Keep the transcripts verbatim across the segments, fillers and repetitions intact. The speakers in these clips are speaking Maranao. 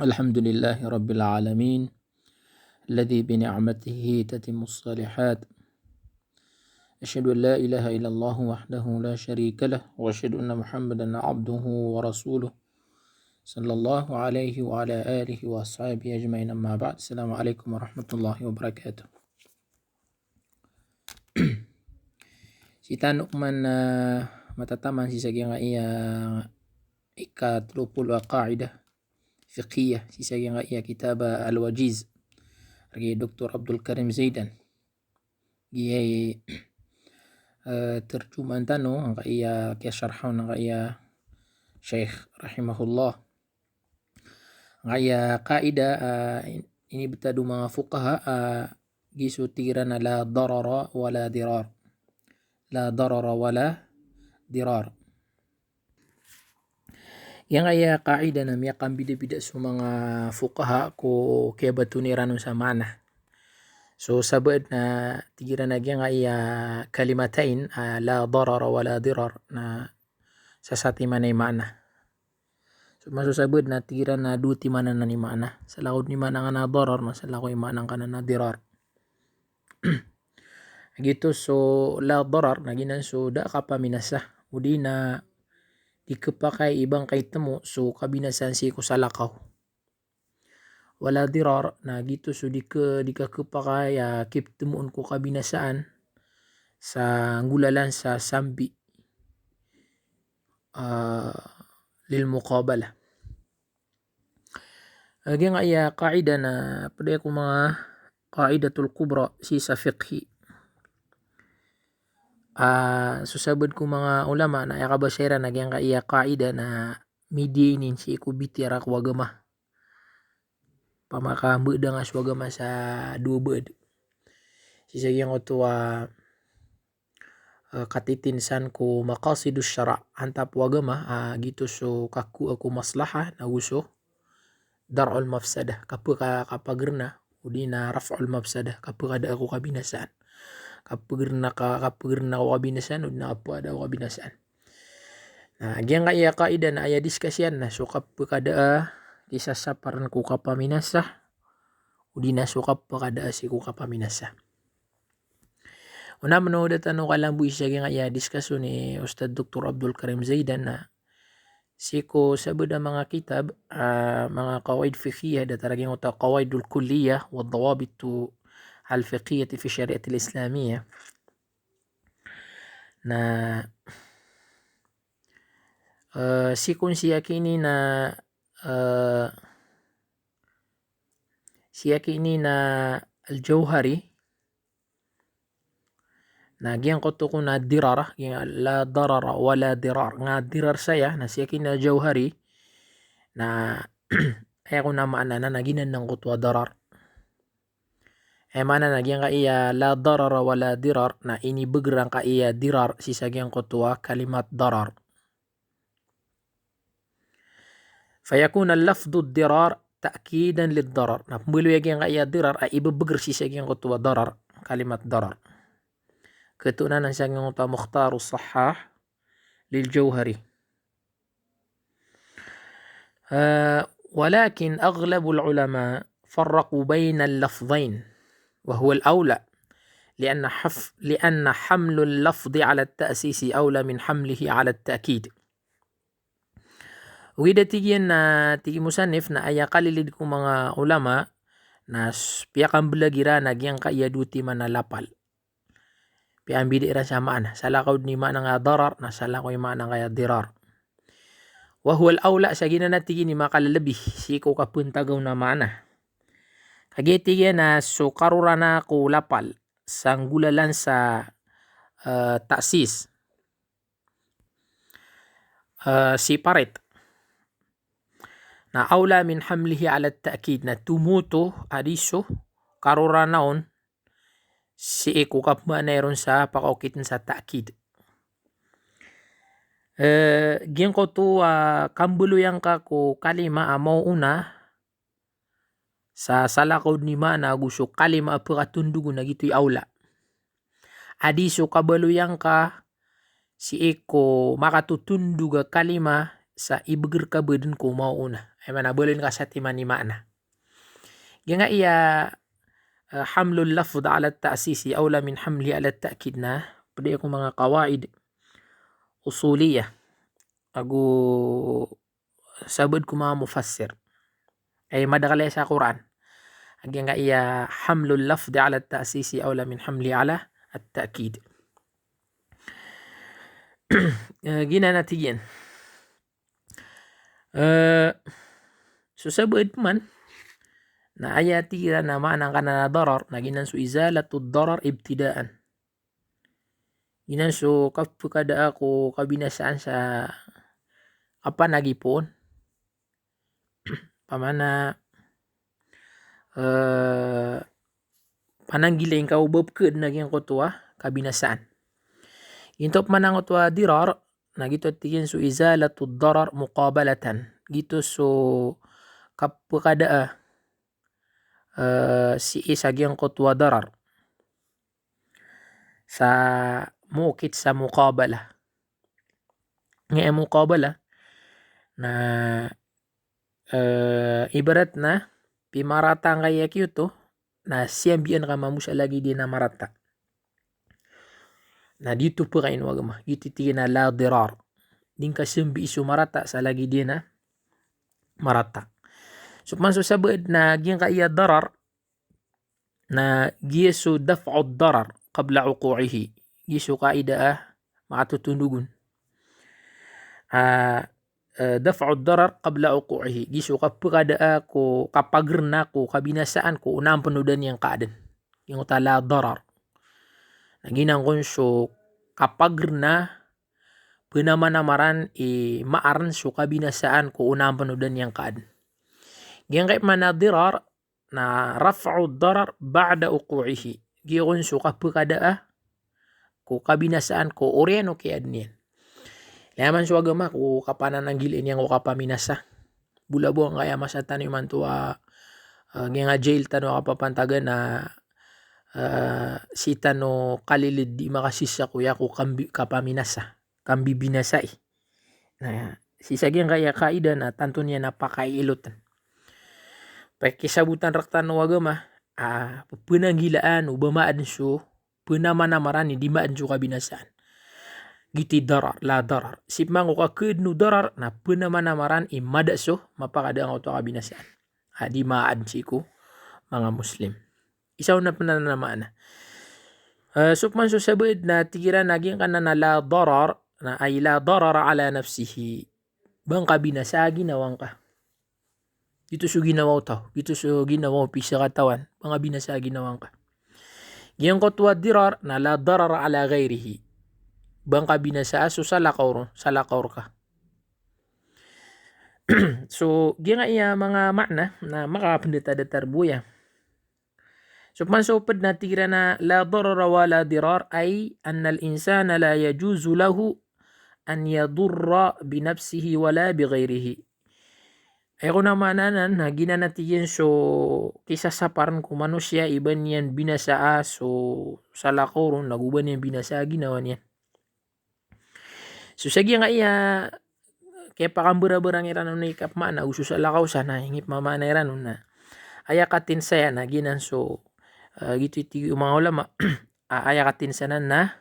الحمد لله رب العالمين، الذي بنعمته تتم الصالحات. أشهد أن لا إله إلا الله وحده لا شريك له، وأشهد أن محمدا عبده ورسوله، صلى الله عليه وعلى آله وأصحابه أجمعين. أما بعد، السلام عليكم ورحمة الله وبركاته. Sii tano man, ah, matataman sii sa giyangkaya ika telo polo a qaidah fiqhiyah sii sa giyangkaya kitab Al-Wajiz, rgi Doktor Abdul Karim Zaidan. Giyai, eh, terjumaan tano, angkaya kiyasharhan angkaya Sheikh rahimahullah. Angkaya qaidah, eh, in-, inibtad o manga fuqaha, eh, giya so tig iran a la darara wala dirar. La darara wala dirar. Giyangkaya qaidah na miyakambidabida so manga fuqaha ko kiyabatoon iran on sa maana. So sabaad na tig iran a giyangkaya kalimatain, ah, la darara wala dirar, na sasatiman i maana. So maana so sabaad na tig iran a dowa timan anan i maana. Salakaw i maana angkanan a darar, na salakaw i maana angkanan a dirar. Giyoto so la darar na giyanan so da a kapaminasa, odi na di khapakay i ba ngka i temo so kabinasaan sii ko salakaw. Wala dirar na giyoto so di kha-, di ka khapakay a kiptemoon ko kabinasaan sa nggolalan sa sambi, ah, lil muqabalah. Ah, giyangkaya qaidah na pd ko manga qaidatul kubra sii sa fiqhi. Ah, so sabaad ko manga ulama na aya kabasa iran a giyangkaya qaidah na midiya inin sii ko bitiyara ko agama. Pamakaambeda nga so agama sa dowa baad. Sii sa giyangkoto a, eh, katitinsan ko maqasidus shara', antap o agama, ah, giyoto so kakowa ko maslaha, nago so dar'ul mafsadah, kapaka-, kapagrna, odi na raf'ul mafsadah, kapakadaa ko kabinasaan. Kapagrna ka-, kapagrna ko kabinasaan, odi na kapakadaa ko kabinasaan. Na giyangkaya qaidah na aya discuss iyan na so kapakadaa, kisasaparan ko kapaminasa, odi na so kapakadaa sii ko kapaminasa. Ona mano da tano kalamboy sii sa giyangkaya discussion i Ustadh Doktor Abdul Karim Zaidan na sii ko sabaad a manga kitab, ah, manga qawaid fiqhiyah, datar a giyangkoto a qawaidul kulliyah wa dawabitu al fiqhiyah fi shari'atil islamiyah. Na, eh, sii kon siyaki ini na, eh, siyaki ini na Al-Jawhari. Na giyangkoto kon a dirar, giya la darara wala dirar. Nga dirar saya, na siyaki ini a Jawhari. Na aya kon a maana na, na giyanan angkoto a darar. Aya maana na giyangkaya la darara wala dirar, na inibagr angkaya dirar sii sa giyangkoto a kalimat darar. Fayakun lafdhu dirar ta'kidan lid darar. Na pmbaloy a giyangkaya dirar a ibabagr sii sa giyangkoto a darar, kalimat darar. Ketoon anan sa giyangkoto a Mukhtarus Sahah lil Jawhari. Eh, walakin aghlabul ulama farraqu bainal lafdhain, wa huwal awla, li'anna haf-, li'anna hamlul lafdhi ala ta'sisi awla min hamlihi ala ta'kid. Ogaid a tig iyan na tig i musannif na aya kalilid ko manga ulama na s-, piyakamblag iran a giyangkaya dowa timan a lapal. Piyambida iran sa maana. Salakaw dn i maana angkaya darar, na salakaw i maana angkaya dirar. Wa huwal awla, sa giyanan a tig iyan i makalalabi sii ko kapantagaw na maana. Kagiya tig iyan na so karorana ko lapal sa nggolalan sa, eh, ta'sis. Eh, separate. Na awla min hamlihi ala ta'kid, na tomoto a di so karorana on sii ko kapmaanai ron sa pakaokitn sa ta'kid. Eh, giyangkoto a kambaloy angka ko kalima a maoona sa salakaw dn i maana ago so kalima a pkatondog on na giyoto i awla. A di so kabaloy angka sii ko makatotondog a kalima sa ibagr ka ba dn ko maoona. Aya maana baloyin ka satiman i maana. Giyangkaya, eh, hamlul lafdh ala ta'sisi awla min hamlihi ala ta'kid na pd ko manga qawaid usuliyah ago sabaad ko manga mufassir. Ay madakl sa Qur'an. Giyangkaya hamlul lafdh ala ta'sisi awla min hamlihi ala at-ta'kid. Eh, giyanan a tig iyan. Eh, so sabaad man na aya tig iran a maana angkanan a darar na giyanan so izalatud darar ibtidaan. Giyanan so kapkadaa ko kabinasaan sa kapanagipon. Pamana, eh, pananggilai ngka o ba pkhaadn a giyangkoto a kabinasaan. Giyoto pman angkoto a dirar na giyoto tig iyan so izalatud darar muqabalatan. Giyoto so kapkadaa, eh, sii sa giyangkoto a darar sa mokit sa muqabalah. Nga muqabalah na, eh, ibarat na pimarata ngka i a kiyoto na siyambian ka mambo sa lagid iyan a marata. Na di oto pkain o agama. Giyoto i tig iyan a la dirar. Di ngka siyambii so marata sa lagid iyan a marata. So pman so sabaad na giyangkaya darar na giya so daf'ud darar qabla wuqu'ihi. Giya so qaida a makatotondog on. Ah, eh, daf'ud darar qabla wuqu'ihi. Giya so kapkadaa ko, kapagrna ko kabinasaan ko onaan pn o da niyan kaadn. Giyangkoto a la darar na giyanan kon so kapagrna pnamanamaran i maarn so kabinasaan ko onaan pn o da niyan kaadn. Giyangkai maana dirar na raf'ud darar ba'da wuqu'ihi. Giya kon so kapkadaa ko kabinasaan ko oriyan o kiyaadn iyan. Ilay man so agama ko kapanananggilai niyan ko kapaminasa. Bolabaw angkaya masa tano imanto a, eh, giyangkaya jail tano a kapapantagan na, eh, sii tano kalilid di makasisa ko iya ko kambi-, kapaminasa, kambibinasai. Na sii sa giyangkaya qaida na tanto niyan a pakailotn. Pakisabotan rktano o agama a pnanggilaan o ba maadn so pnamanamaran i di maadn so kabinasaan. Giyoto i darar, la darar. Sii pman ko kakhaadn o darar na pnamanamaran i mada so mapakada angkoto a kabinasaan a di maadn sii ko manga Muslim. Isa on a pn anan a maana. Eh, so pman so sabaad na tig iran a giyangkanan a la darar na ay la darara ala nafsihi. Ba ngka binasa a ginawa ngka. Giyoto so ginawa o taw, giyoto so ginawa o pizakatawan, ba ngka binasa a ginawa ngka. Giyangkoto a dirar na la darara ala ghairihi. Ba ngka binasa a so salakaw ron, salakaw rka. So giyangkaya manga maana na makapndata-datar bo aya. So pman so pd na tig iran a la darara wa la dirar, ay anna al-insana la yajuzu lahu an yadurra bi nafsihi wa la bi ghairihi. Aya kon a maana anan na giyanan a tig iyan so kisasaparn ko manosiya i ba niyan binasa a so salakaw ron ago ba niyan binasa a ginawa niyan. So sa giyangkaya kiyapakambarabarang iran on i kapmaana o so salakaw sa na ingipmamaana iran on na aya katinsayan a giyanan so, eh, giyoto i tig o manga ulama, a aya katinsayan na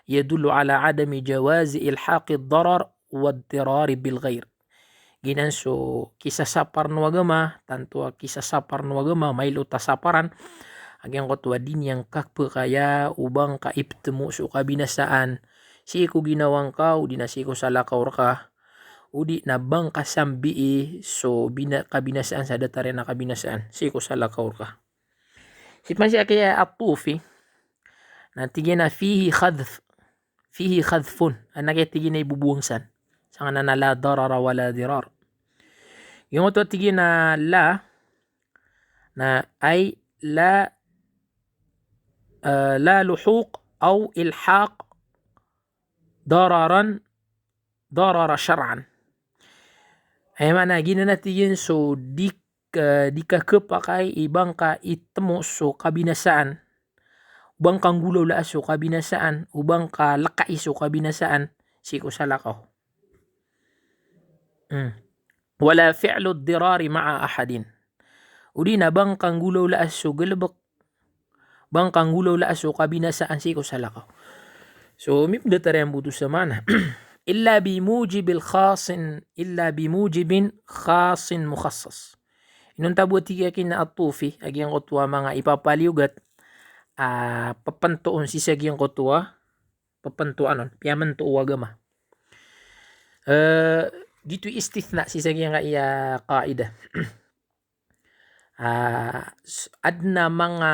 yadullu ala adami jawazi ilhaqi ad-darar wad-dirari bil ghair. Giyanan so kisasaparn o agama, tanto a kisasaparn o agama, mailot a saparan a giyangkoto a di niyan kapkaya o ba ngka iptmo so kabinasaan sii ko ginawa ngka, odi na sii ko salakaw rka, odi na ba ngka sambii so bina-, kabinasaan sa datar iyan a kabinasaan sii ko salakaw rka. Sii pman si akaya At-Tufi na tig iyan a fihi khadhf, fihi khadhfun. Anan kaya tig iyan a ibobowang san. Sangkanan a la darara wa la dirar. Giyangkoto a tig iyan a la na ay la, eh, la luhuq aw ilhaq dararan darara shar'an. Aya maana giyanan a tig iyan so di, eh, di ka khapakay i ba ngka itmo so kabinasaan, o ba ngka nggolawlaa so kabinasaan, o ba ngka lkai so kabinasaan sii ko salakaw. Hmm. Wala fi'lu dirari ma'a ahadin. O di na ba ngka nggolawlaan so galebek, ba ngka nggolawlaan so kabinasaan sii ko salakaw. So mipdatar iyan bo oto sa maana. Illa bi mujibil khasin, illa bi mujibin khasin mukhassas. Inonta bo a tig iyan a At-Tufi a giyangkoto a manga ipapaliyogat a pepentoon sii sa giyangkoto a pepentoon on, piyamanto o agama. Eh, giyoto i istithna sii sa giyangkaya qaidah. Ah, s-, aden a manga,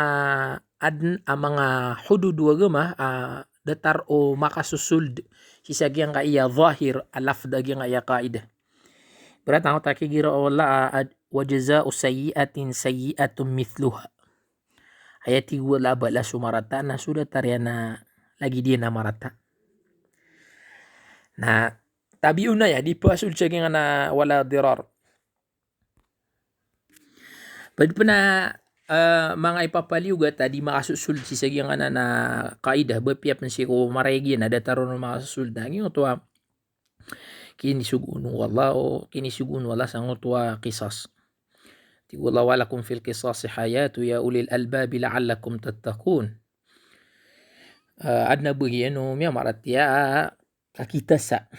aden a manga hudud o agama, ah, datar o makasosold sii sa giyangkaya zahir a lafdh a giyangkaya qaidah. Ibarat angkoto a kigira o Allah, ah, ad-, wa jaza'u sayyi'atin sayyi'atun mithluha. Aya tig o Allah a balas o marata na so datar iyan a lagid iyan a marata. Na tabi'un aya, di pasold sa giyangkanan a wala dirar. Ped pen a, eh, manga ipapaliyogat a di makasosold sii sa giyangkanan a qaidah, ba piya pen sii ko marayag iyan a datar on o makasosold. Na giyangkoto a kinisogoon o Allah, o kinisogoon o Allah sangkoto a qisas. Tig o Allah, "Wa lakum fil qisasi hayatun ya ulil albabi la'allakum tattaqun." Eh, aden a bagi iyan o miyamaratiyaya a kakitasa.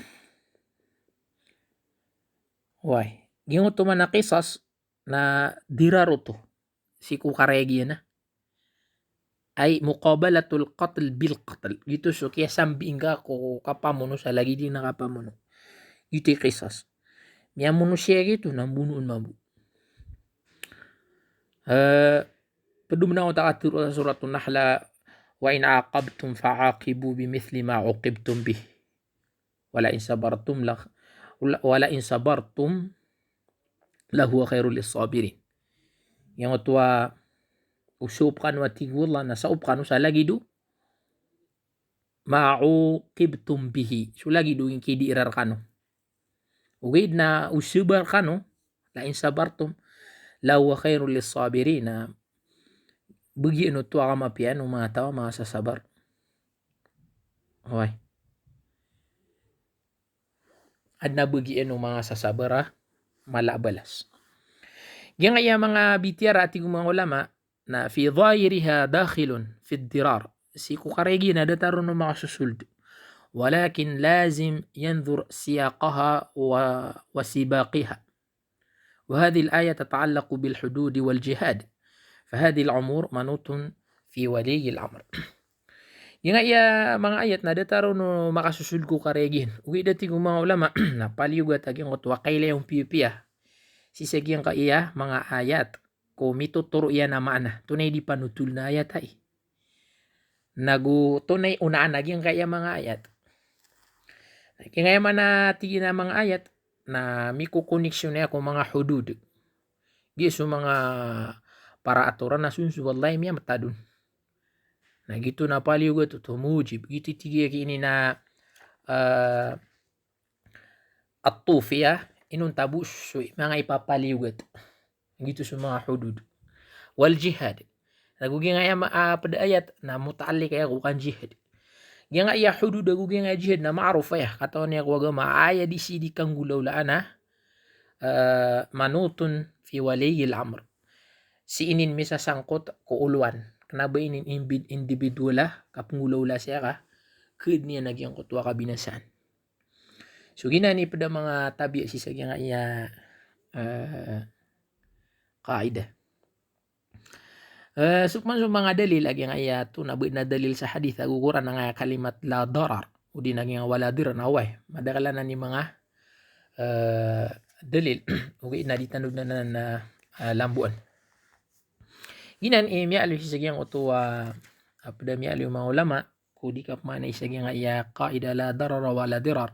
Way. Giyangkoto man a qisas na dirar oto sii ko karayag iyan a. Ay muqabalatul qatl bil qatl. Giyoto so kiyasambi ngka ko kapamono sa lagid iyan a kapamono. Giyoto i qisas. Miyamono siya giyoto na mbonoon mambo. Eh, ped o manga oto a katharo sa Suratun Nahl a, "Wa in aqabtum fa'aqibu bimithli ma uqibtum bih. Wa la in sabartum la, wa la in sabartum lahuwa khairul lis-sabirin." Giyangkoto a o saop kano a tig o Allah na saop kano sa lagid o ma uqibtum bihi. So lagid o kidirar kano. Ogaid na o sabar kano, la in sabartum lahuwa khairul lis-sabirin, na bagi iyan oto a kamapiya o manga taw a manga sasabar. Oway. Aden a bagi iyan o manga sasabar a mala a balas. Giyangkaya manga bitiyara a tig o manga ulama, na fi zahiriha dakhilun fi dirar. Sii ko karayag iyan na datar on o makasosold. Walakin lazim yandhur siyaqaha wa, wa sibaqiha. Wa hadhihil ayah tata'allaqu bil hududi wal jihad. Fa hadhihil umur manutun fi waliyil amr. Giyangkaya manga ayat na datar on o makasosold ko karayag iyan. Ogaid a tig o manga ulama, na paliyogat a giyangkoto a kailay on piyapiya sii sa giyangkaya manga ayat ko mitotoro iyan a maana. Tonaa i di panotol na ayat ai. Nago tonaa i onaan a giyangkaya manga ayat. Na giyangkaya maana tig iyan a manga ayat, na mikokoneksyon iyan ko manga hudud. Giya so manga para atoran a sonso wallahi miyamatadon. Na giyoto na paliyogat oto mujib. Giyoto i tig iyan a, eh, At-Tufi a, inonta bo so manga ipapaliyogat. Giyoto so manga hudud. Wal jihad. Nago giyangkaya ma-, ah, ped a ayat na muta'alliq aya ko kan jihad. Giyangkaya hudud ago giyangkaya jihad na ma'ruf aya. Katawan iyan ko agama aya di sii di kanggolawlaan a, eh, manutun fi waliyil amr. Sii inin misasangkot ko olowan. Kena ba inin imbi-, individual a kapenggolawla siya ka, ked niyan a giyangkoto a kabinasaan. So giyanan i ped a manga tabiya sii sa giyangkaya, eh, qaidah. Eh, so man so manga dalil a giyangkaya oto na ba ina dalil sa hadith ago Qur'an a giyangkaya kalimat la darar. O di na giyangkaya wala dirar na oway. Madakl anan i manga, eh, dalil. Ogaid na di tano dn anan, eh, lamboan. Giyanan i miyaaloy sii sa giyangkoto a, a ped a miyaaloy o manga ulama, ko di kapmaanai sa giyangkaya qaidah la darara wala dirar.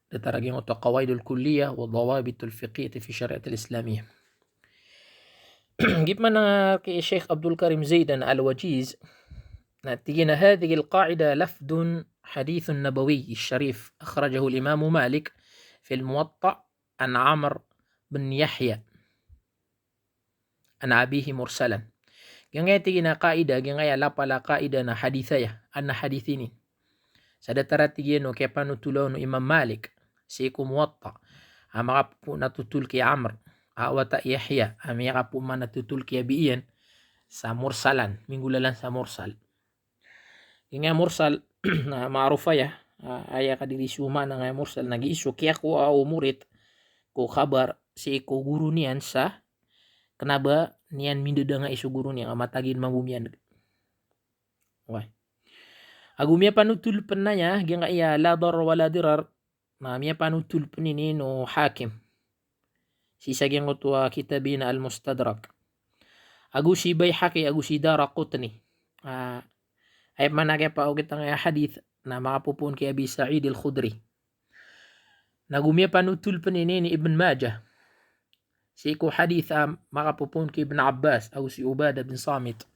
Datar a giyangkoto a qawaidul kulliyah wa dawabitul fiqhiyyah fi shari'atil islamiyyah. Giya pman a ki Sheikh Abdul Karim Zaidan Al-Wajiz, na tig iyan a hadhihil qaidah lafdhun hadithun nabawiyyun sharif, akhrajahul Imamu Malik fil Muwatta' an Amr bin Yahya an abihi mursalan. Giyangkaya tig iyan a qaidah, giyangkaya lapal a qaidah na hadith aya, aden a hadith ini. Sa datar a tig iyan o kiyapanotola on o Imam Malik sii ko Muwatta'. a makapoon a totol ki Amr a wata i Yahya a miyakapoon man a totol ki Abi Iyan sa mursalan, minggolalan sa mursal. Giyangkaya mursal na maarof aya, a, aya kadiri so maana angkaya mursal na giya so kiyakowa o morit ko kabar sii ko goro niyan sa kena ba niyan mindadangay so goro niyan ka matag iyan mambo miyandeg. Oway. Ago miyapanotol pen aya giyangkaya la darar wa la dirar, na miyapanotol pen ini o Hakim sii sa giyangkoto a kitab iyan a Al-Mustadrak. Ago si Bayhaqi, ago si Daraqutni. A, aya maana kiyapaokit angkaya hadith na makapopoon ki Abi Sa'id Al-Khudri. Na ago miyapanotol pen ini ni Ibn Majah sii ko hadith a makapopoon ki Ibn Abbas ago si Ubadah bin Samit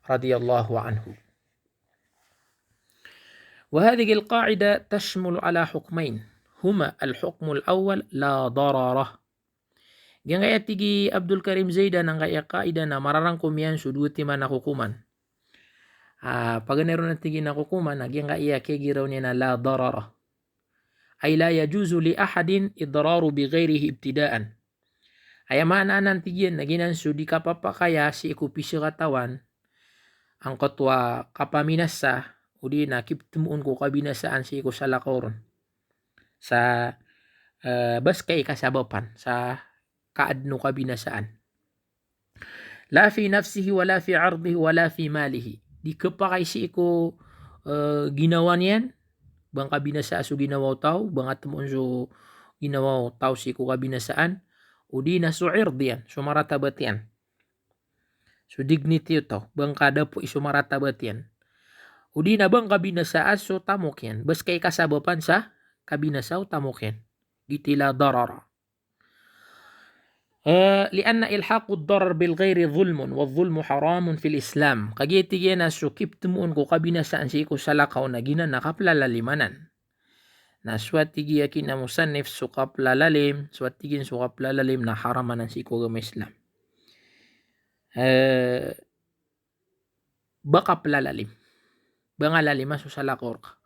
radiyallahu anhu. وهذه القاعدة تشمل على حكمين، هما الحكم الأول لا ضرر. Giyangkaya tig i Abdul Karim Zaidan angkaya qaida na mararangkom iyan so dowa timan a kokoman. A, paganay ron a tig iyan a kokoman a giyangkaya kiyagiraw niyan a la darara. أي لا يجوز لأحد إضرار بغيره ابتداء. Aya maana anan tig iyan na giyanan so di kapapakaya sii ko pisakatawan angkoto a kapaminasa odi na kiptemoon ko kabinasaan sii ko salakaw ron. Sa, eh, ba seka i kasabapan sa kaadn o kabinasaan. لا في نفسه ولا في عرضه ولا في ماله. Di kepakay sii ko, eh, ginawa niyan, ba ngka binasa so ginawa o taw, ba ngka temoon so ginawa o taw sii ko kabinasaan, odi na so erd iyan, so maratabat iyan. So dignity o taw, ba ngka dapo i so maratabat iyan. Odi na ba ngka binasa so tamok iyan, ba seka i kasabapan sa kabinasa o tamok iyan. Giyoto i la darara. Eh, لأن إلحاق الضرر بالغير ظلم، والظلم حرام في الإسلام. Kagiya tig iyan a so kiptemoon ko kabinasaan sii ko salakaw na giyanan na kaplalalim anan. Na so a tig iyan a kina musannif so kaplalalim, so a tig iyan so kaplalalim na haram anan sii ko agama Islam. Eh, ba kaplalalim. Ba ngka lalima so salakaw rka.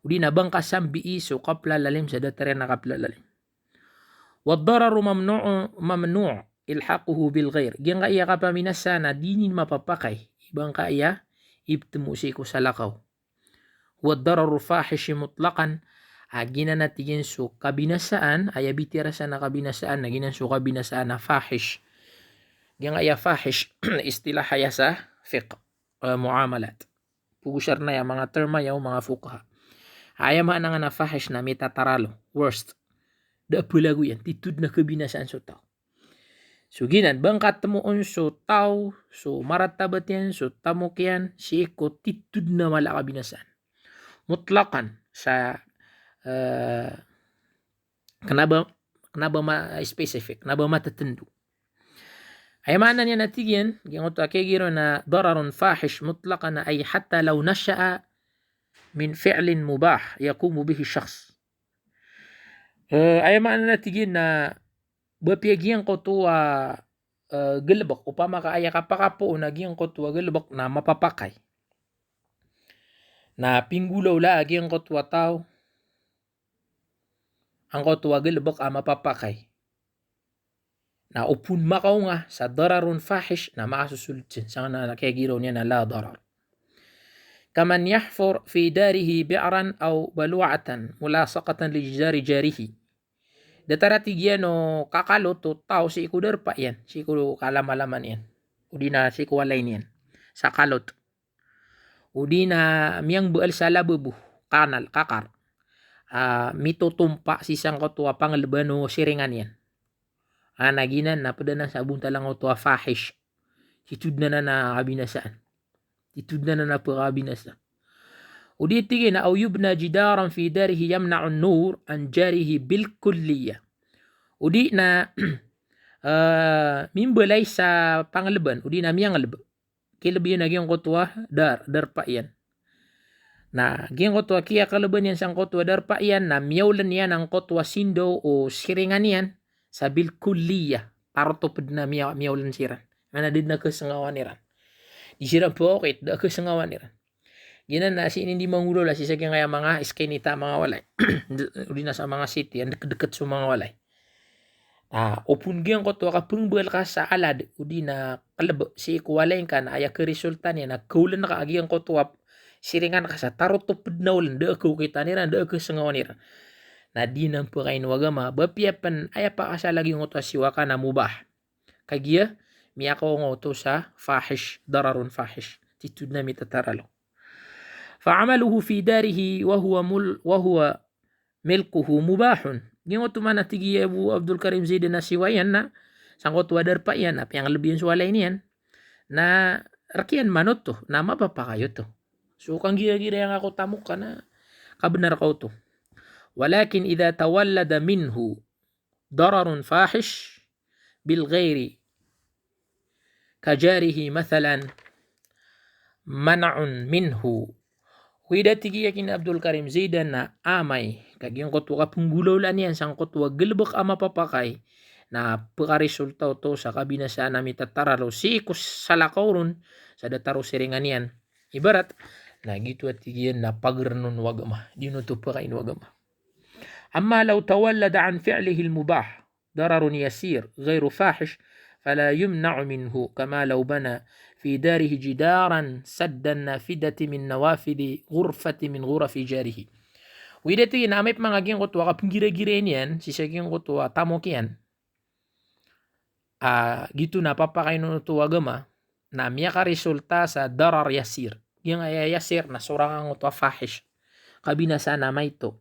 Odi na ba ngka sambii so kaplalalim sa datar iyan a kaplalalim. والضرر ممنوع، ممنوع إلحاقه بالغير. Giyangkaya kapaminasa na di niyan mapapakay i ba ngka iya iptemo sii ko salakaw. والضرر فاحش مطلقا. A giyanan a tig iyan so kabinasaan, aya bitiyara san a kabinasaan, na giyanan so kabinasaan a fahish. Giyangkaya fahish, istilah aya sa fiqh, eh, muamalat. Pogosar na aya manga term aya o manga fuqaha. Aya maana angkanan a fahish na mitataralo, worst. Da a balago iyan, titho dn a kabinasaan so taw. So giyanan, ba ngka temoon so taw, so maratabat iyan, so tamok iyan, sii ko titho dn a mala a kabinasaan. Mutlaqan, sa, eh, kena ba, kena ba ma-, specific, kena ba matetendo. Aya maana niyan a tig iyan, giyangkoto a kiyagiraw na ضرر فاحش مطلقا, أي حتى لو نشأ من فعل مباح يقوم به الشخص. Eh, aya maana niyan a tig iyan na ba piya giyangkoto a, eh, galebek, opama ka aya kapakapoon a giyangkoto a galebek na mapapakay. Na pinggolawla a giyangkoto a taw angkoto a galebek a mapapakay. Na opama ka makaonga sa ضرر فاحش na makasosoled san, sangkanan a kiyagiraw niyan a la darar. كمن يحفر في داره بئرا أو بلوعة ملاصقة لجدار جاره. Datar a tig iyan o kakalot o taw sii ko darpa iyan, sii ko kalamalaman iyan, odi na sii ko walay niyan sa kalot. Odi na miyangbaal sa lababo, kanal, kakar. Ah, mitotompa sii sangkoto a pangleban o siringan iyan. Ah, na giyanan na ped anan sa bontal angkoto a fahish. Titho dn anan a kabinasaan. Titho dn anan a pekabinasa. Odi tig iyan a, أو يبنى جدارا في داره يمنع النور عن جاره بالكلية. Odi na, eh, mimbalay sa pangleban, odi na miyangleb. Kileb iyan a giyangkoto a dar, darpa iyan. Na giyangkoto a kiyakeleban iyan sangkoto a darpa iyan, na miyaolen iyan angkoto a sindaw o siringan iyan sa bil kulliyah, tarotop dn a miya-, miyaolen siran. Maana da dn a kesengawan iran. Di siran pokit, da kesengawan iran. Giyanan na sii niyan di manggolawla sii sa giyangkaya manga iskinita manga walay. Odi na sa manga city, a dekdeket so manga walay. Ah, opama giyangkoto a kapngbal ka sa alad, odi na klb sii ko walay ngka na aya karisulta niyan na kaolan ka a giyangkoto a siringan ka sa tarotop pd na olan, da a kaokitan iran, da a kasngawan iran. Na di nan pkain o agama, ba apiya pn aya pakasala giyangkoto a siwak na mubah. Kagiya miyakaonga oto sa fahish, dararun fahish. Titho dn a mitataralo. Fa amaluhu fi darihi wa huwa mul-, wa huwa milkuhu mubahun. Giyangkoto man a tig i Abu Abdul Karim Zaidan a siwa iyan na sangkoto a darpa iyan na piyanglb iyan so walay niyan. Na rk iyan man oto, na mapapakay oto. So kangiragira iyan ako tamok ka na kabnar ka oto. Walakin idha tawallada minhu dararun fahish bil ghairi ka jarihi mathalan man'un minhu. Ogaid a tig i Abdul Karim Zaidan na amay ka giyangkoto a kapnggolaola niyan sangkoto a galbk a mapapakay na pkarisulta oto sa kabinasaan a mitataralo sii ko salakaw ron sa datar o siringan iyan. Ibarat, na giyoto a tig iyan na pagrn on o agama. Di on oto pkain o agama. Amma law tawallada an fi'lihi al-mubah dararun yasir ghairu fahish fala yumna'u minhu kama law bana fi darihi jidaran saddan nafidhati min nafidhi ghurfati min ghurafi jarihi. Ogaid a tig iyan na amay pman a giyangkoto a kapnggiragira niyan sii sa giyangkoto a tamok iyan, ah, giyoto na papakain on oto o agama, na miyakarisulta sa darar yasir. Giyangkaya yasir na sorang angkoto a fahish, kabinasaan a maito.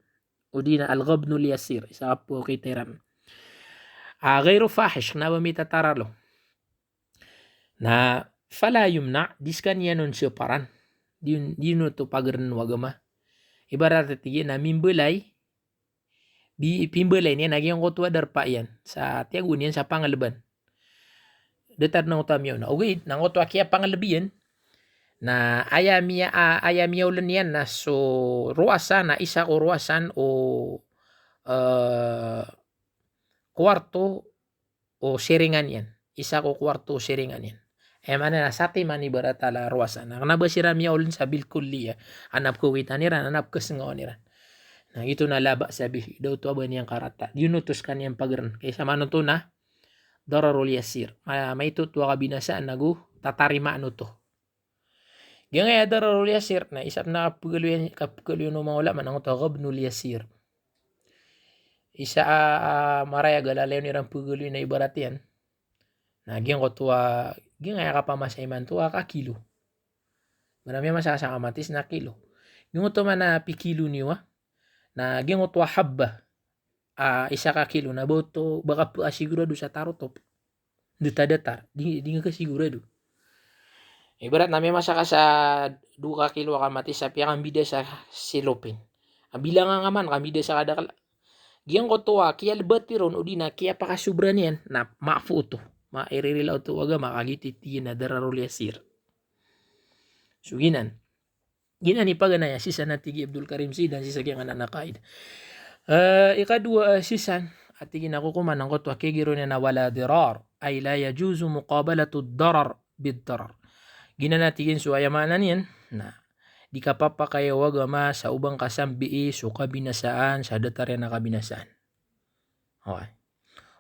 Odi na al-ghabnul yasir, isa ka pkaokit iran. Ah, ghairu fahish, kna ba mitataralo. Na fala yumna', di skaniyan on saparan. Di on, di on oto pagrn o agama. Ibarat a tig iyan na mimbalay, bi-, pimbalay niyan a giyangkoto a darpa iyan sa tiyago niyan sa panglban. Datar na oto a miyaona. Ogaid na angkoto a kiyapanglb iyan na aya miya-, a-, aya miyaoln iyan na so rowasan na isa ko rowasan o, eh, kuwarto o siringan iyan. Isa ko kuwarto o siringan iyan. Aya maana na satiman ibarat a rowasan. Na kna ba siran miyaoln sa bil kulliya. An a pkaokitan iran, an a pkasngawan iran. Na giyoto na la ba'sa bihi. Da oto a ba niyan karata. Di on oto skaniyan pagrn. Ka isa man oto na dararul yasir. Ma-, maito oto a kabinasaan ago tatarimaan oto. Giyangkaya dararul yasir, na isa pn a kapgaloyan, kapgaloyan o manga ulama na angkoto a ghabnul yasir. Isa a, a marayag a lalayon iran pgaloy na ibarat iyan. Na giyangkoto a, giyangkaya kapamasa imanto a kakilo. Ba na miyamasa ka sa kamatis na kilo. Giyangkoto man a pikilo niyo a. Na giyangkoto a habba. Ah, isa ka kilo na ba oto, ba ka pkasigurado sa tarotop. Datar-datar, di, di ngka kasigurado. Ibarat na miyamasa ka sa dowa ka kilo a kamatis sa piyakambida sa silopin. A bilang angka man, kambida sa kadakl. Giyangkoto a kiyalbat iron, odi na kiyapakasobra niyan, na maapo oto. Mairirila oto o agama, ka giyoto i tig iyan a dararul yasir. So giyanan. Giyanan i paganay a sisan a tig i Abdul Karim Zaidan sii sa giyangkanan a qaida. Eh, ikadowa a sisan a tig iyan a kokoman angkoto a kigiro niyan a wala dirar, ay la yajuzu muqabalatu darar bid darar. Giyanan a tig iyan so aya maana niyan na di kapapakay o agama sa o ba ngka sambii so kabinasaan sa datar iyan a kabinasaan. Okay.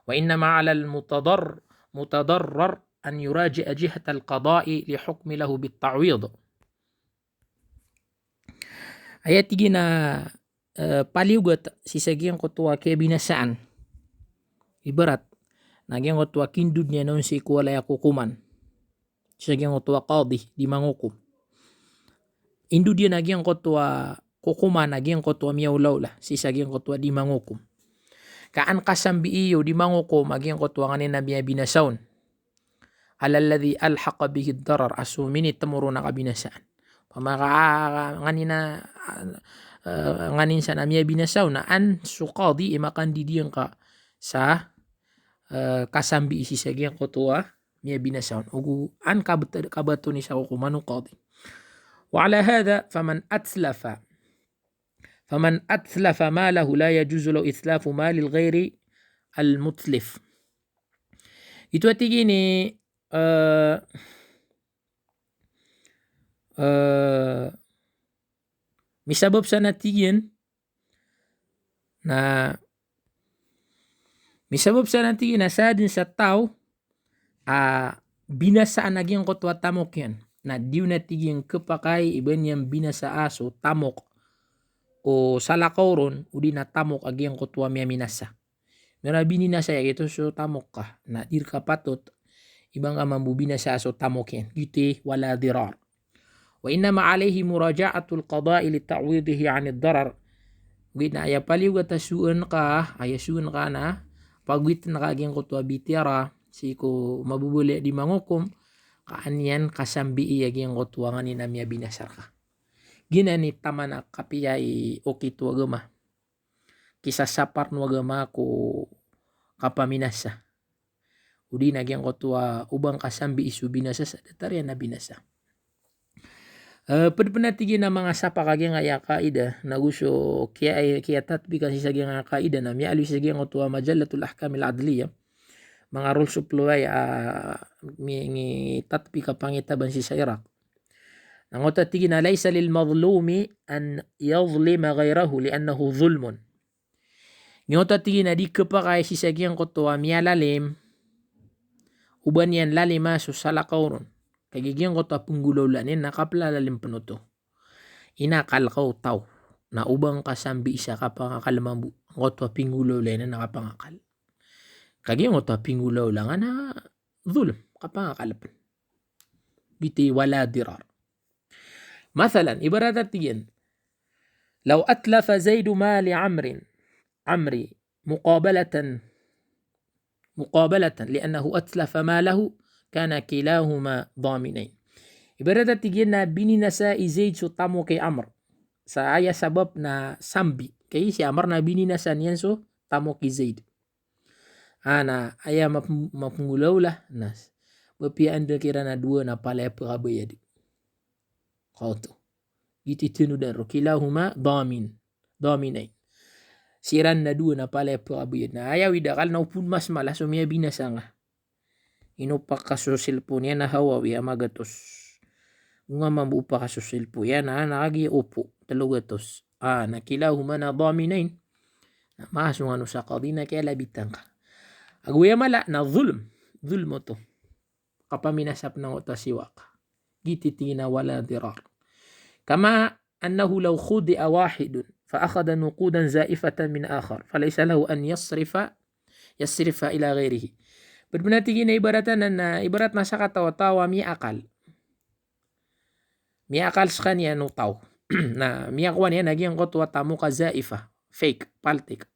Wa innama alal mutadar-, mutadarrar an yuraji'a jihatal qada'i li hukmi lahu bit ta'wid. Aya tig iyan a, eh, paliyogat sii sa giyangkoto a kiyabinasaan. Ibarat na giyangkoto a kindod niyan on sii ko walay a kokoman. Sii sa giyangkoto a qadi, di mangokom. Indod iyan a giyangkoto a kokoman a giyangkoto a miyaolaola sii sa giyangkoto a di mangokom. Ka an kasambii o di mangokom a giyangkoto a nganin a miyabinasa on. Ala alladhi alhaqa bihi ad-darar, a so minitmo ron a kabinasaan. Opama ka, ah, nganin a, ah, nganin san a miyabinasa on, na an so qadi i makandidi angka sa, eh, kasambii sii sa giyangkoto a miyabinasa on. Ogo an kabat-, kabaton i sa kokoman o qadi. Wa ala hadha faman atlafa, faman atlafa malahu la yajuzu lahu itlafu malil ghairi al-mutlif. Ito a tig iyan i, eh, eh, misabap san a tig iyan na Misabap san a tig iyan a sadn sa taw a binasaan a giyangkoto a tamok iyan. Na di on a tig iyan khapakay i ba niyan binasaa so tamok o salakaw ron, odi na tamok a giyangkoto a miyaminasa. Miyara bininasa iyan giyoto so tamok ka, na di rka patot i ba ngka mambo binasaa so tamok iyan. Giyoto i wala dirar. Wa innama alayhi muraja'atul qada'i li ta'widhihi 'anid darar. Giyoto na aya paliyogat a soon ka, aya soon ka na pagowit na ka giyangkoto a bitiyara sii ko mababaloy a di mangokom, ka an iyan kasambii a giyangkoto a nganin a miyabinasa rka. Giyanan i taman a kapiya i okit o agama. Kisasapar o agama ko kapaminasa. Odi na giyangkoto a o ba ngka sambii so binasa sa datar iyan a binasa. Eh, ped pen a tig iyan a manga sapak a giyangkaya kaidah, nago so kiya, kiyatatbikan sii sa giyangkaya kaidah na miyaaloy sii sa giyangkoto a Majallatul Ahkamil Adliyah. Manga rules of law a, ah, mi, mitatbik a pangitaban sii sa Iraq. Na giyoto a tig iyan a laysa lil mazlumi an yadhlima ghayrahu li'annahu dhulmun. Giyoto a tig iyan a di khapakay sii sa giyangkoto a miyalalim o ba niyan lalima so salakaw ron. Kagiya giyangkoto a penggolawla niyan na kaplalalim pen oto. Inakal ka o taw na o ba ngka sambii sa kapangakal mambo, giyangkoto a penggolawla niyan na kapangakal. Kagiya giyangkoto a penggolawla nga na dhulm, kapangakal pen. Giyoto i wala dirar. Mathalan, ibarat a tig iyan, law atlafa Zaidu mala Amrin, Amri, muqabalatan, muqabalatan, li'annahu atlafa malahu, kana kilahuma dhaminain. Ibarat a tig iyan na bininasa i Zaid so tamok i Amr. Sa aya sabap na sambi. Kagiya si Amr na bininasa niyan so tamok i Zaid. Ah, na aya map-, mapenggolawla, na s-, ba piya anda kiran a dowa na palaya pekabayad. Kaoto. Giyoto i tenodan roo, kilahuma dhamin. Dhaminain. Siran na dowa na palaya pekabayad. Na aya wida kal na opama mas mala so miyabinasa nga. Ino paka so cellphone iyan a Huawei a magatos. Nga mambo paka so cellphone iyan a, na kagiya Oppo, telo gatos. Ah, na kilahuma na dhaminain. Na maso nga no sa kadi na kiyalabitan ka. Ago aya mala na dhulm. Dhulm oto. Kapaminasa pen angkoto a siwak. Giyoto i tig iyan a wala dirar. Kama annahu law khudi'a wahidun fa akhadha nuqudan zaifatan min akhar, falaysa lahu an yasrifa, yasrifa ila ghayrihi. Ped pen a tig iyan a ibarat anan na, ibarat na sakataw a taw a miyaakal. Miyaakal sekaniyan o taw. Na miyakowa niyan a giyangkoto a tamok a zaifa, fake, paltik.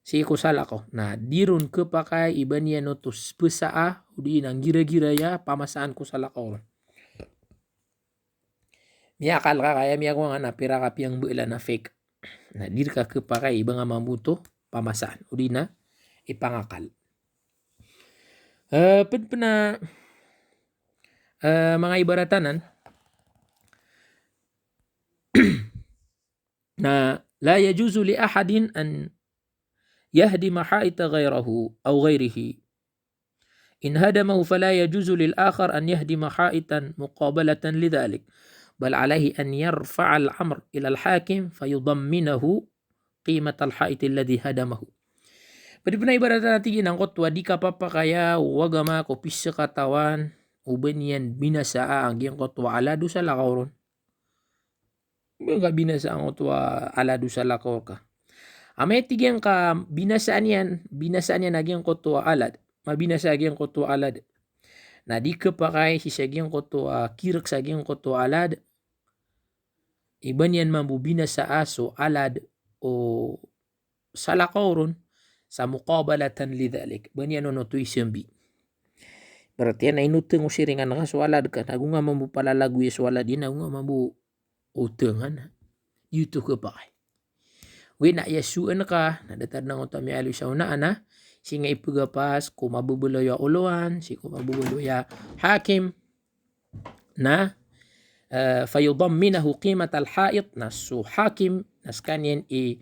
Sii ko salakaw. Na di ron khapakay i ba niyan oto s-, pesaa, odi na nggiragira aya pamasaan ko salakaw ron. Miyaakal ka ka aya miyakowa nga na pira ka piyangbeelan a fake. Na di rka khapakay i ba nga mambo oto pamasaan, odi na ipangakal. Eh, ped pen a, eh, manga ibarat anan, na la yajuzu li ahadin an yahdima ha'ita ghayrahu aw ghayrihi. In hadamahu fala yajuzu lil akhar an yahdima ha'itan muqabalatan lidhalik. Bal alayhi an yarfa'al amr ilal hakim fayudamminahu qimatal ha'iti alladhi hadamahu. Ped pen a ibarat a tig iyan angkoto a di kapapakay o agama ko pisakatawan o ba niyan binasaa a giyangkoto a alad o salakaw ron. Ba ngka binasaa angkoto a alad o salakaw rka. Amay tig iyan ka binasaan iyan, binasaan iyan a giyangkoto a alad. Mabinasa a giyangkoto a alad. Na di khapakay sii sa giyangkoto a kirek sa giyangkoto a alad i ba niyan mambo binasaa so alad o salakaw ron sa muqabalatan lidhalik. Ba niyan on oto isambi. Berarti na inoteng o siringan ka so alad ka, na ago nga mambo palalagoya so alad iyan, na ago nga mambo otengan. Giyoto khapakay. Oway na aya soon ka, na datar angkoto a miyaaloy sa onaan a, sii nga ipagapas ko mababaloy a olowan, sii ko mababaloy a hakim, na, eh, fayudamminahu qimatal ha'it, na so hakim, na sekaniyan i,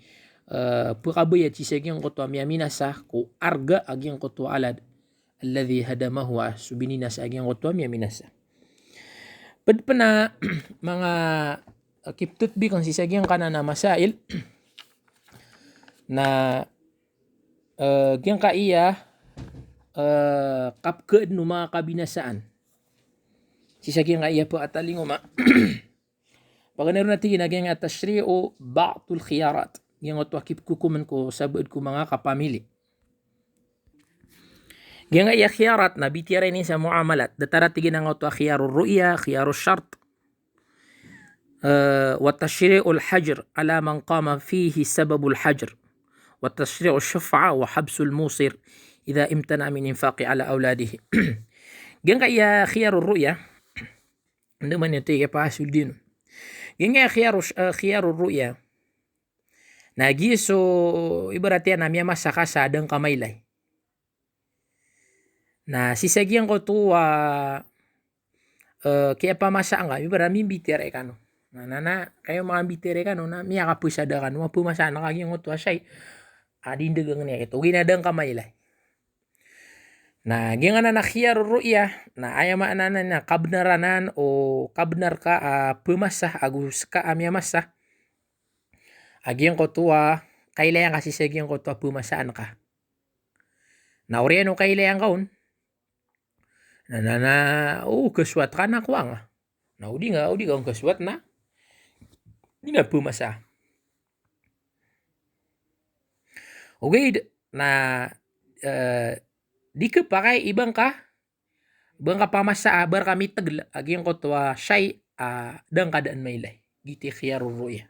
eh, pekabayad sii sa giyangkoto a miyaminasa ko arga a giyangkoto a alad. Alladhi hadamahu, a so bininasa a giyangkoto a miyaminasa. Ped pen a manga, eh, kiptatbikan sii sa giyangkanan a masail, na eh, giyangkaya, eh, kapkhaadn o manga kabinasaan. Sii sa giyangkaya pkhatalingoma. Paganay ron na tig iyan a giyangkaya tashri'u ba'dil khiyarat. Giyangkoto a kipkhokomn ko sabaad ko manga kapamili. Giyangkaya khiyarat na bitiyarai niyan sa muamalat. Datar a tig iyan angkoto a khiyarur ru'ya, khiyarus shart. Eh, wa tashri'ul hajr ala man qama fihi sababul hajr. Wa tashri'ush shuf'a wa habsul musir idha imtana'a min infaqi ala awladihi. Giyangkaya khiyarur ru'ya. Anda man ito iya pasul din. Giyangkaya khiyarus-, eh, khiyarur ru'ya. Na giya so ibarat iyan a miyamasa ka sa da ngka mailay. Na sii sa giyangkoto a, eh, kiyapamasa angka, ibarat mimbitiyarai kano. Na, na, na, kayo manga mbitiyarai kano, na miyakapasad kano, a pamasaan ka giyangkoto a shay a di ndagangan iyan, ogaid na da ngka mailay. Na giyangkanan a khiyarur ru'ya, na aya maana niyan na kabnar anan o kabnar ka a pamasa ago ska a miyamasa a giyangkoto a kailayan ka sii sa giyangkoto a pamasaan ka. Na oriyan o kailayan ka on, na, na, na, o kaswat ka na kowa nga. Na o di nga, o di ka on kaswat na di na pamasa. Ogaid na, eh, di khapakay i ba ngka, ba ngka pamasa a ba rka mitgl a giyangkoto a shay a da ngka daan mailay. Giyoto i khiyarur ru'ya.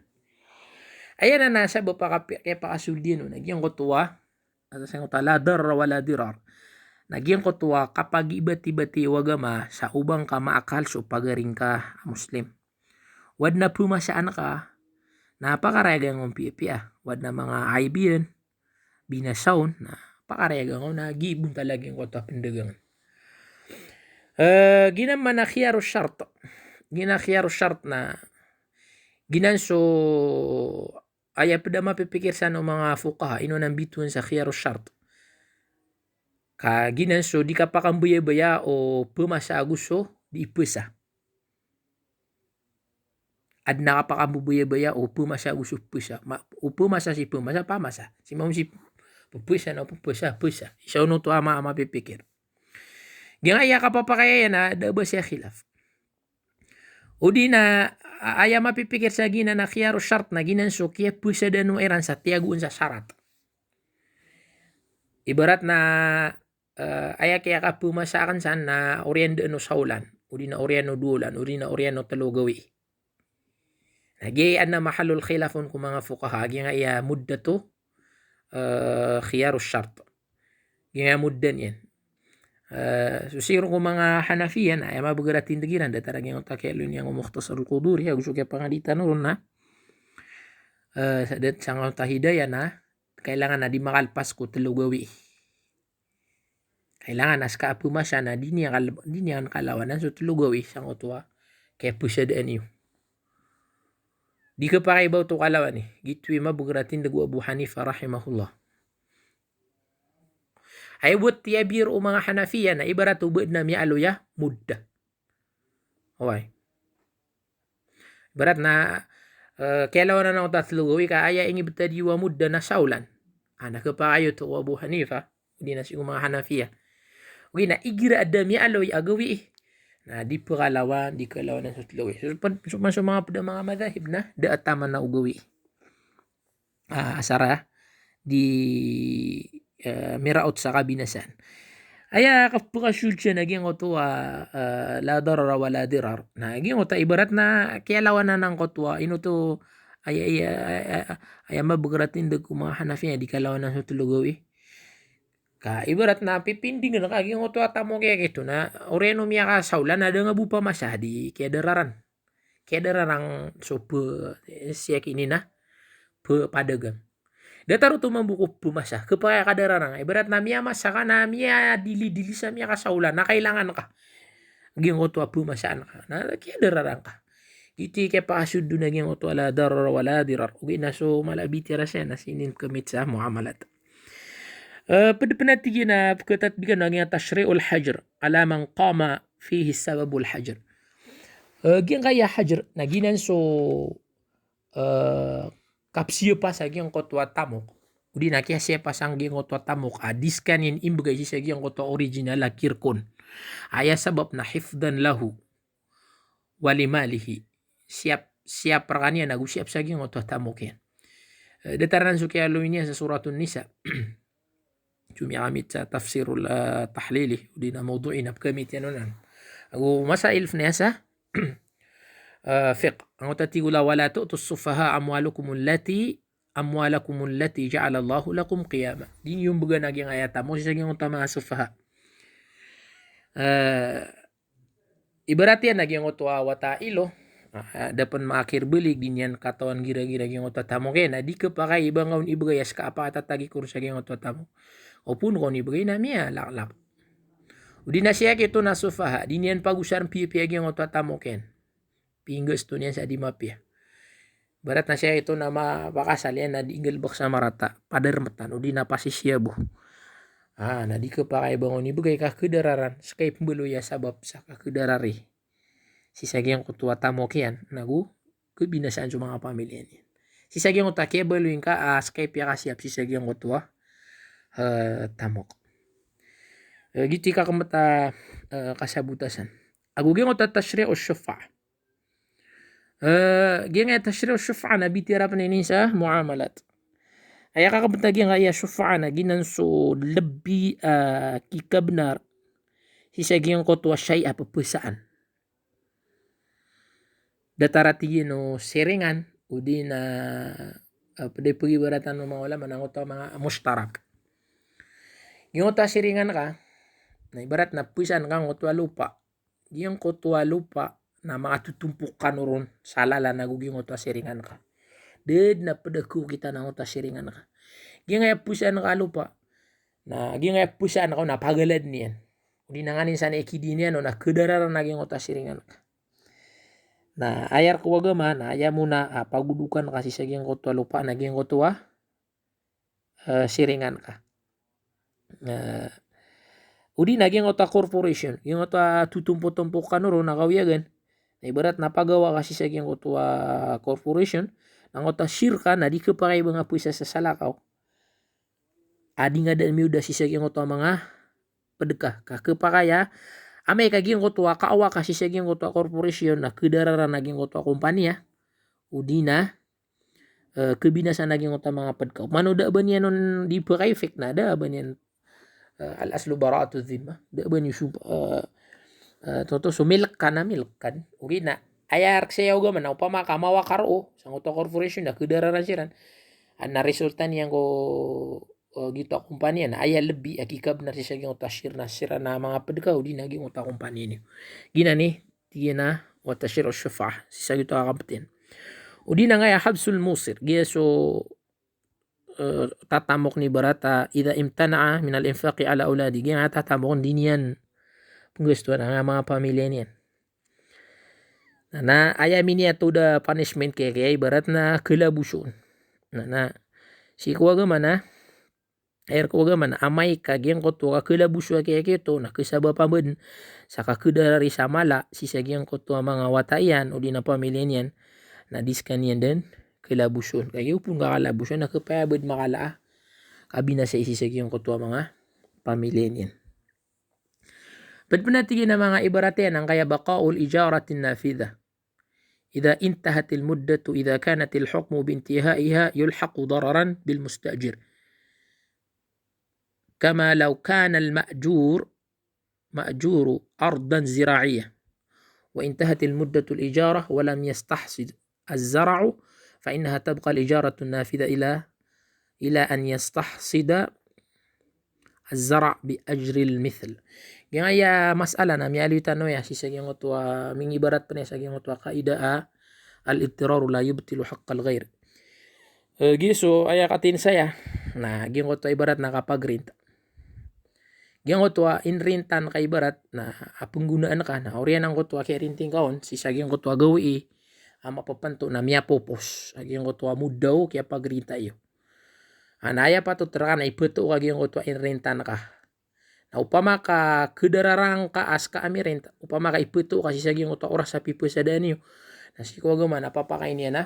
Aya nan a sabap a kapi-, kiyapakasold iyan on a giyangkoto a, a sangkoto a la darara wa la dirar. Na giyangkoto a kapagibatibati o agama sa o ba ngka maakal so pagari ngka a Muslim. O adn a pamasaan ka, na pakarayagan ngka on piyapiya. O adn a manga aib iyan, binasa on, na pakarayagan ngka on, na giya bontal a giyangkoto a pndagangan. Eh, giyanan man a khiyarus shart. Giyanan a khiyarus shart na giyanan so aya pd a mapipikir san o manga fuqaha, ino nan bitowan sa khiyarus shart. Ka giyanan so di kapakambayabaya o pamasa ago so di pasa. Adn a kapakambayabaya o pamasa ago so pasa. Ma-, o pamasa si pamasa, pamasa. Si mambo si pasa na o pasa, pasa. Isa on oto a ma-, a mapipikir. Giyangkaya kapapakay iyan na da a ba siya khilaf. O di na, a-, aya mapipikir sa giyanan a khiyarus shart na giyanan so kiyapasadan o iran sa tiyagoon sa sarat. Ibarat na, eh, aya kiyakapamasa akn san na oriyan daan o saolan, o di na oriyan o dowa olan, o di na oriyan o tlo gawii. Na giya adn a mahallul khilaf on ko manga fuqaha, giyangkaya muddat o, eh, khiyarus shart. Giyangkaya mudda niyan. Eh, so sii ron ko manga Hanafiya na aya mabagr a tindg iran, datar a giyangkoto a kiyaaloy niyan ko Mukhtasarul Quduri, ago so kiyapangadi tano ron na, eh, sa dat sangkoto a hidayah na kailangan a di makalpas ko tlo gawii. Kailangan a ska a pamasa na di niyan kal-, di niyan kalawanan so tlo gawii sangkoto a kiyapasadaan iyo. Di khapakay ba oto kalawan i. Giyoto i mabagr a tindg o Abu Hanifa rahimahullah. Aya bo tiyabir o manga Hanafiya na ibarat o ba adn a miyaaloy a mudda. Oway. Ibarat na, eh, kiyalawanan angkoto a tlo gawii ka aya inibtadi o a mudda na saolan. A, na khapakay oto o Abu Hanifa, o di na sii ko manga Hanafiya. Ogaid na igira adn a miyaaloy a gawii, na di pkhalawan, di khalawanan so tlo gawii. So, pan-, so, so manga pd a manga madhahib na da a taman a o gawii. Ah, asar a di, eh, miraot sa kabinasaan. Aya kapakasold san a giyangkoto a, eh, la darara wa la dirar. Na giyangkoto a ibarat na kiyalawanan angkoto a, ino oto, aya, aya, aya, aya mabagr a tindg o manga Hanafiya di kalawanan so tlo gawii. Ka ibarat na pipindingan ka giyangkoto a tamok iyan giyoto na oriyan o miyakasaolan na da nga bo pamasa di kiyadararan. Kiyadararan so pe-, siyak ini na pe-, padagang. Datar oto mambo ko pamasa, khapakay a kadararan. Ibarat na miyamasa ka na miyadilidili sa miyakasaolan na kailangan ka. Giyangkoto a pamasaan ka. Na kiyadararan ka. Giyoto i kiyapakasold on a giyangkoto a la darara wa la dirar. Ogaid na so mala a bitiyara saya na sii niyan kamit sa muamalat. Eh, pd pn a tig iyan a pkhatatbikan o giyangkaya tashri'ul hajr ala man qama fihi sababul hajr. Eh, giyangkaya hajr, na giyanan so, eh, kapsiyapa sa giyangkoto a tamok. Odi na kiyasiyapa sanggiyangoto a tamok a di skaniyan imbgay sii sa giyangkoto a original a kirkon. Aya sabap na hifdhan lahu wa li malihi. Siyap, siyap rkaniyan ago siyap sa giyangkoto a tamok iyan. Eh, datar anan so kiyaaloy niyan sa Suratun Nisa. Jomiyamit sa tafsirul, eh, tahlili, odi na mawdu'i na pkamit iyan onan. Ago masail fn iyan sa, eh, fiqh. Angkoto a tig o Allah, "Wala tu'tus sufaha'a amwalakumul lati, amwalakumul lati ja'alallahu lakum qiyama." Di niyo mbgan a giyangkaya tamok sii sa giyangkoto a manga sufaha. Eh, ibarat iyan a giyangkoto a wata a ilo, ah, da pn makakirbalig, di niyan katawan gira-gira giyangkoto a tamok iyan, na di khapakay i ba ngka on ibgay a ska a pakatatagi ko ron sa giyangkoto a tamok. O phoon ka on ibgay na miyalaklak. Odi na siyakito na sufaha, di niyan pagosarn piyapiya giyangkoto a tamok iyan. Pinggasto niyan sa di mapiya. Ibarat na siyakito na mapakasal iyan na di nggalbk sa marata, padarmtan, odi na pasisiya bo. Ah, na di khapakay ba ngka on ibgay ka khadararan, ska i pmbaloy a sabap sa kakhadarari sii sa giyangkoto a tamok iyan, nago khabinasaan so manga pamilya niyan. Sii sa giyangkoto a kiyabaloy ngka a ska i piyakasiyap sii sa giyangkoto a, eh, tamok. Eh, giyoto i kakmt a, eh, kasabotan san. Ago giyangkoto a tashri'u shuf'ah. Eh, giyangkaya tashri'u shuf'ah na bitiara pn ini sa muamalat. Aya kakmt a giyangkaya shuf'ah na giyanan so lbi, eh, kikabnar sii sa giyangkoto a shay a pphasaan. Datar a tig iyan o siringan, odi na, eh, pd a pagibaratan o manga ulama na angkoto a manga mushtarak. Giyangkoto a siringan ka, na ibarat na pphasaan ka angkoto a lopa. Giyangkoto a lopa na manga totompok kano ron sa lalan ago giyangkoto a siringan ka. Da dn a pd a kaokitan angkoto a siringan ka. Giyangkaya pphasaan ka a lopa, na giyangkaya pphasaan ka on na pagaladn iyan. Odi na nganin san i kidi niyan on na khadararan a giyangkoto a siringan ka. Na aya rk o agama na aya mona a pagodokan ka sii sa giyangkoto a lopa na giyangkoto a, eh, siringan ka. Eh, odi na giyangkoto a corporation, giyangkoto a totompotompok kano ron na kawiyagan. Na ibarat na pagawa ka sii sa giyangkoto a corporation, na angkoto a share ka na di khapakay ba ngka pphasa sa salakaw a di ngka dn miyoda sii sa giyangkoto a manga pd ka. Ka khapakay a amay ka giyangkoto a kaawa ka sii sa giyangkoto a corporation na khadararan a giyangkoto a kompaniya, odi na, eh, khabinasaan a giyangkoto a manga pd ka. Mano da a ba niyan on di pakaifik na da a ba niyan, eh, al aslu bara'atu dhimma. Da a ba niyo so, eh, eh, toto so milk ka na milk ka. Odi na aya rk saya o agama na opama ka mawakar o sangkoto a corporation na khadararan siran. Ana resulta niyan ko, eh, giyoto a kompaniya na aya lbi a kikabnar sii sa giyangkoto a share na siran a manga pd ka odi na giyangkoto a kompaniya niyo. Giyanan i tig iyan a wa tashri'u shuf'ah, sii sa giyoto a kakmt iyan. Odi na angkaya habsul musir, giya so, eh, tatamok na ibarat a idha imtana'a minal infaqi ala awladi, giyangkaya tatamok na di niyan pnggastoan a manga pamilya niyan. Na, na aya miniyatoda punishment kiyakaya ibarat na kalaboson. Na, na sii ko agama na, aya rk o agama na amay ka giyangkoto a kakalaboso a kiyakito na kasabapan bn sa kakhadarari sa mala sii sa giyangkoto a manga wata iyan odi na pamilya niyan, na di skaniyan dn kalaboson. Ka giya opama ka kalaboson na khapakay a ba dn makala a kabinasa sii sa giyangkoto a manga pamilya niyan. Pd pn a tig iyan a manga ibarat iyan angkaya baqa'ul ijaratin nafidhah. Idha intahatil muddatu, idha kanatil hukmu bi intihaiha yulhaqu dararan bil musta'jir. Kama law kanal ma'jur, ma'juru ardan zira'iyyah. Wa intahatil muddatul ijarah wa lam yastahsid az-zar'u, fa innaha tabqa al-ijaratun nafidha ila, ila an yastahsida az-zara' bi ajril mithl. Giyangkaya mas'ala na miyaaloy tano aya sii sa giyangkoto a, mingibarat pn aya sa giyangkoto a kaida a, al-idraru la yubtilu haqqal ghayr. Eh, giya so aya katin saya, na giyangkoto a ibarat na kapag-rent. Giyangkoto a inrentan ka ibarat na a pnggonaan ka, na oriyan angkoto a kiyarenting ka on sii sa giyangkoto a gawii a mapapanto na miyapopos a giyangkoto a mudda o kiyapagrenta iyo. Na aya patot rka na ipto ka giyangkoto a inrentan ka. Na opama ka khadararan ka a ska a mirenta, opama ka ipto ka sii sa giyangkoto a oras a pipasadaan iyo, na sii ko agama na papakain iyan a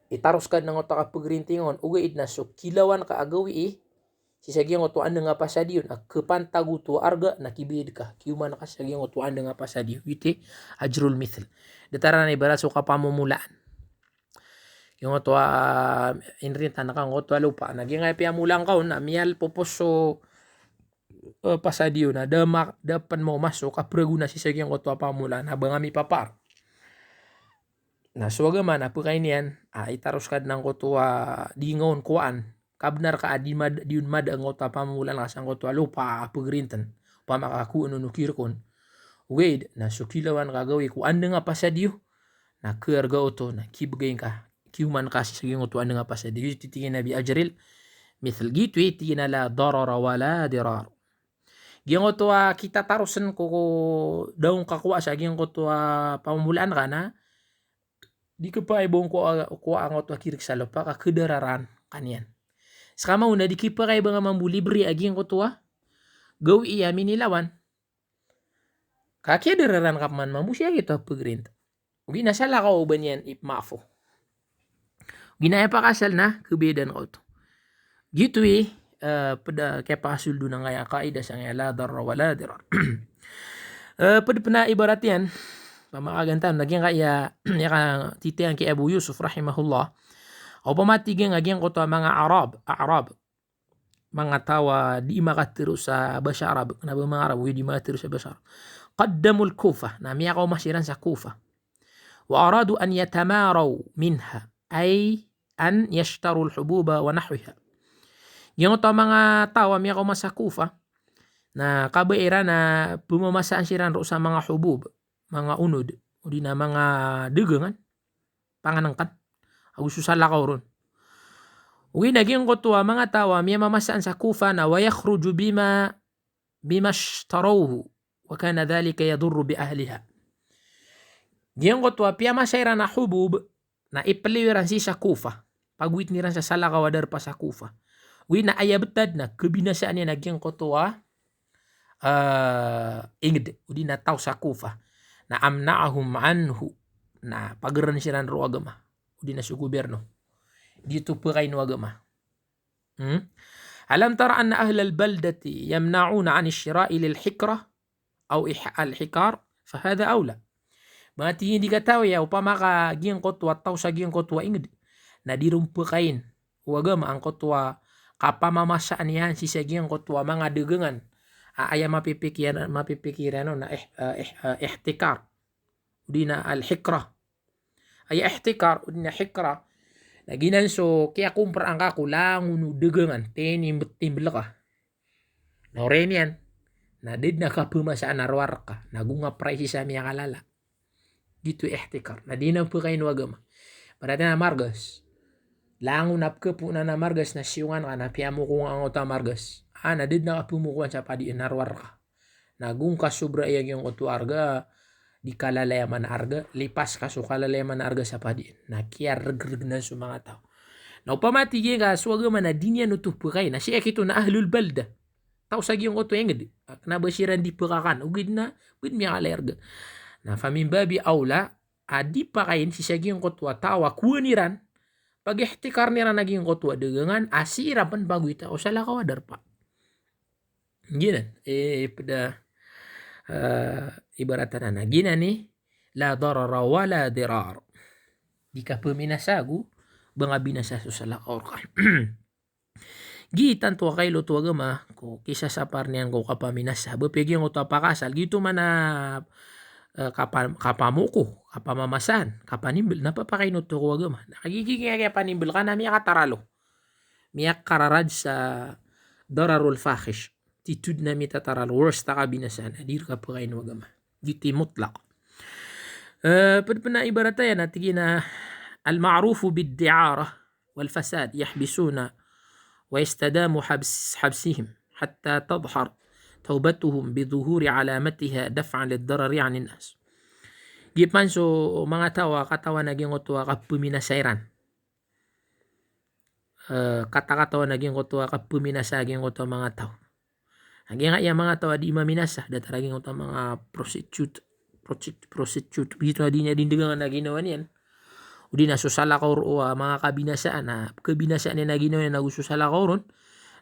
itaros ka dn angkoto a kapagrinting on, ogaid na so kilawan ka a gawii sii sa giyangkoto a andang a pasad iyan a kapantag oto a arga na kibayad ka, kiyoman ka sii sa giyangkoto a andang a pasad iyan. Giyoto i ajrul mithl. Datar anan ibarat so kapamomolaan. Giyangkoto a inrintan ka angkoto a lopa na giyangkaya piyamolaan ka on na miyalpopos so, eh, pasad iyan na da ma-, da pn maoma so kapragona sii sa giyangkoto a pamomolaan na ba nga mipapar. Na so agama na pkain iyan a itaros ka dn angkoto a di nga on kowaan. Kabnar ka a di mad-, di on mada angkoto a pamomolaan ka sangkoto a lopa a pagrintan. Opama ka kowan on o kirk on. Ogaid na so kilawan ka a gawii ko andang a pasad iyo na kharga oto na kibgay ngka, kiyoman ka sii sa giyangkoto a andang a pasad iyo. Giyoto i tig iyan a bi ajril mithl. Giyoto i tig iyan a la darara wala dirar. Giyangkoto a kitatarosan ko, ko da on kakowa sa giyangkoto a pamomolaan ka na di kapakay ba on kowa, kowa angkoto a kirk sa lopa ka khadararan ka niyan. Ska maona di kapakay ba nga mambo libre a giyangkoto a gawii a minilawan. Ka kiyadararan ka pman mambo sii a giyangkoto a pagrinta. Ogaid na salakaw o ba niyan ipmaaf o. Ogaid na aya pakasal na khabayadan ka oto. Giyoto i, eh, pd a kiyapakasold on angkaya kaida sangkaya la darara wala dirar. Eh, pd pn a ibarat iyan, pamakagantan, na giyangkaya, aya katitiyaan ki Abu Yusuf rahimahullah. Opama tig iyan a giyangkoto a manga Arab, Arab. Manga taw a di makatharo sa basa Arab. Kna ba manga Arab, di makatharo sa basa Arab. Qaddamul Kufah. Na miyakaoma siran sa Kufah. Wa aradu an yatamaraw minha. Ay an yashtarul hububa wa nahwiha. Giyangkoto a manga taw a miyakaoma sa Kufah na kabaya iran a pmamasaan siran roo sa manga hubub, manga onod, odi na manga dagangan, panganngkn, ago so salakaw ron. Ogaid na giyangkoto a manga taw a miyamamasaan sa Kufah na wa yakhruju bima, bima ishtarawhu, wa kana dhalika yadurru bi ahliha. Giyangkoto a piyamasa iran a hubub, na ipliyo iran sii sa Kufah. Pagowitn iran sa salakaw a darpa sa Kufah. Ogaid na aya btad na khabinasaan iyan a giyangkoto a, eh, ingd, odi na taw sa Kufah. Na amna'ahum anhu. Na pagaran siran roo agama. Odi na so gobyerno. Di oto pkain o agama. Hmm? Alam tara anna ahlal baldati yamna'una an shira'i lil hikra aw ih-, al hikar, fa hadha awla. Ba tig iyan di katawi a opama ka giyangkoto a taw sa giyangkoto a ingd na di ron pkain o agama angkoto a kapamamasaan iyan sii sa giyangkoto a manga dagangan a aya mapipikir, mapipikir iyan on na ih-, eh, ih-, eh, ihtikar. Odi na al hikra. Aya ihtikar, odi na hikra. Na giyanan so kiyakompra angka ko langon o dagangan, tinimb-, timbl ka. Na oriyan iyan, na da dn a kaphamasaan a rowar ka, na go nga price sa miyakalala. Giyoto i ihtikar. Na di nan pkain o agama. Paratiyaya na margas. Langon a pkhapoon a margas na siyongan ka na piyamoko nga angkoto a margas. Ah, na da dn a kaphamokoan sa padiin a rowar ka. Na go ngka sobra iya giyangkoto a arga, di kalalayaman a arga, lipas ka so kalalayaman a arga sa padiin. Na kiyargrg nan so manga taw. Na opama tig iyan ka so agama na di niyan oto pkain, na sii a kito na ahlul balda. Taw sa giyangkoto a ingd. Kna ba siran di pkakan. Ogaid na, ogaid miyakalay arga. Na fa min babi awla, a di pakain sii sa giyangkoto a taw a kowan iran, pag-ihtikar iran a giyangkoto a dagangan, a sii iran pn pagowita o salakaw a darpa. Giyanan, eh, pd a, eh, ibarat anan a giyanan i, la darara wala dirar. Di kaphaminasa ago ba nga binasa so salakaw rka. Giya tanto a kailot o agama ko kisasapar niyan ko kapaminasa. Ba piyagiyangkoto a pakasal, giyoto man a, eh, kapa-, kapamoko, kapamamasaan, kapanimbl, na papakain oto ko agama. Na kagiya kiyapanimbl ka na miyakataralo. Miyakararad sa dararul fahish. Titho dn a mitataralo, worst a kabinasaan, a di rka pakain o agama. Giyoto i mutlaq. Eh, pd pn a ibarat aya na tig iyan a al-ma'rufu bid-di'arah wal-fasad yahbisuna wa yastadamu habs-, habsihim hatta tadhhar tawbatuhum bi dhuhuri alamatiha daf'an lid-darari 'anin nas. Giya pman so manga taw a katawan a giyangkoto a kaphaminasa iran. Eh, katakatawan a giyangkoto a kaphaminasa a giyangkoto a manga taw. A giyangkaya manga taw a di maminasa, datar a giyangkoto a manga prostitute, prosti-, prostitute, giyoto a di niyan di ndagangan a ginawa niyan. Odi na so salakaw roo a manga kabinasaan, na kabinasaan iyan a ginawa niyan ago so salakaw ron,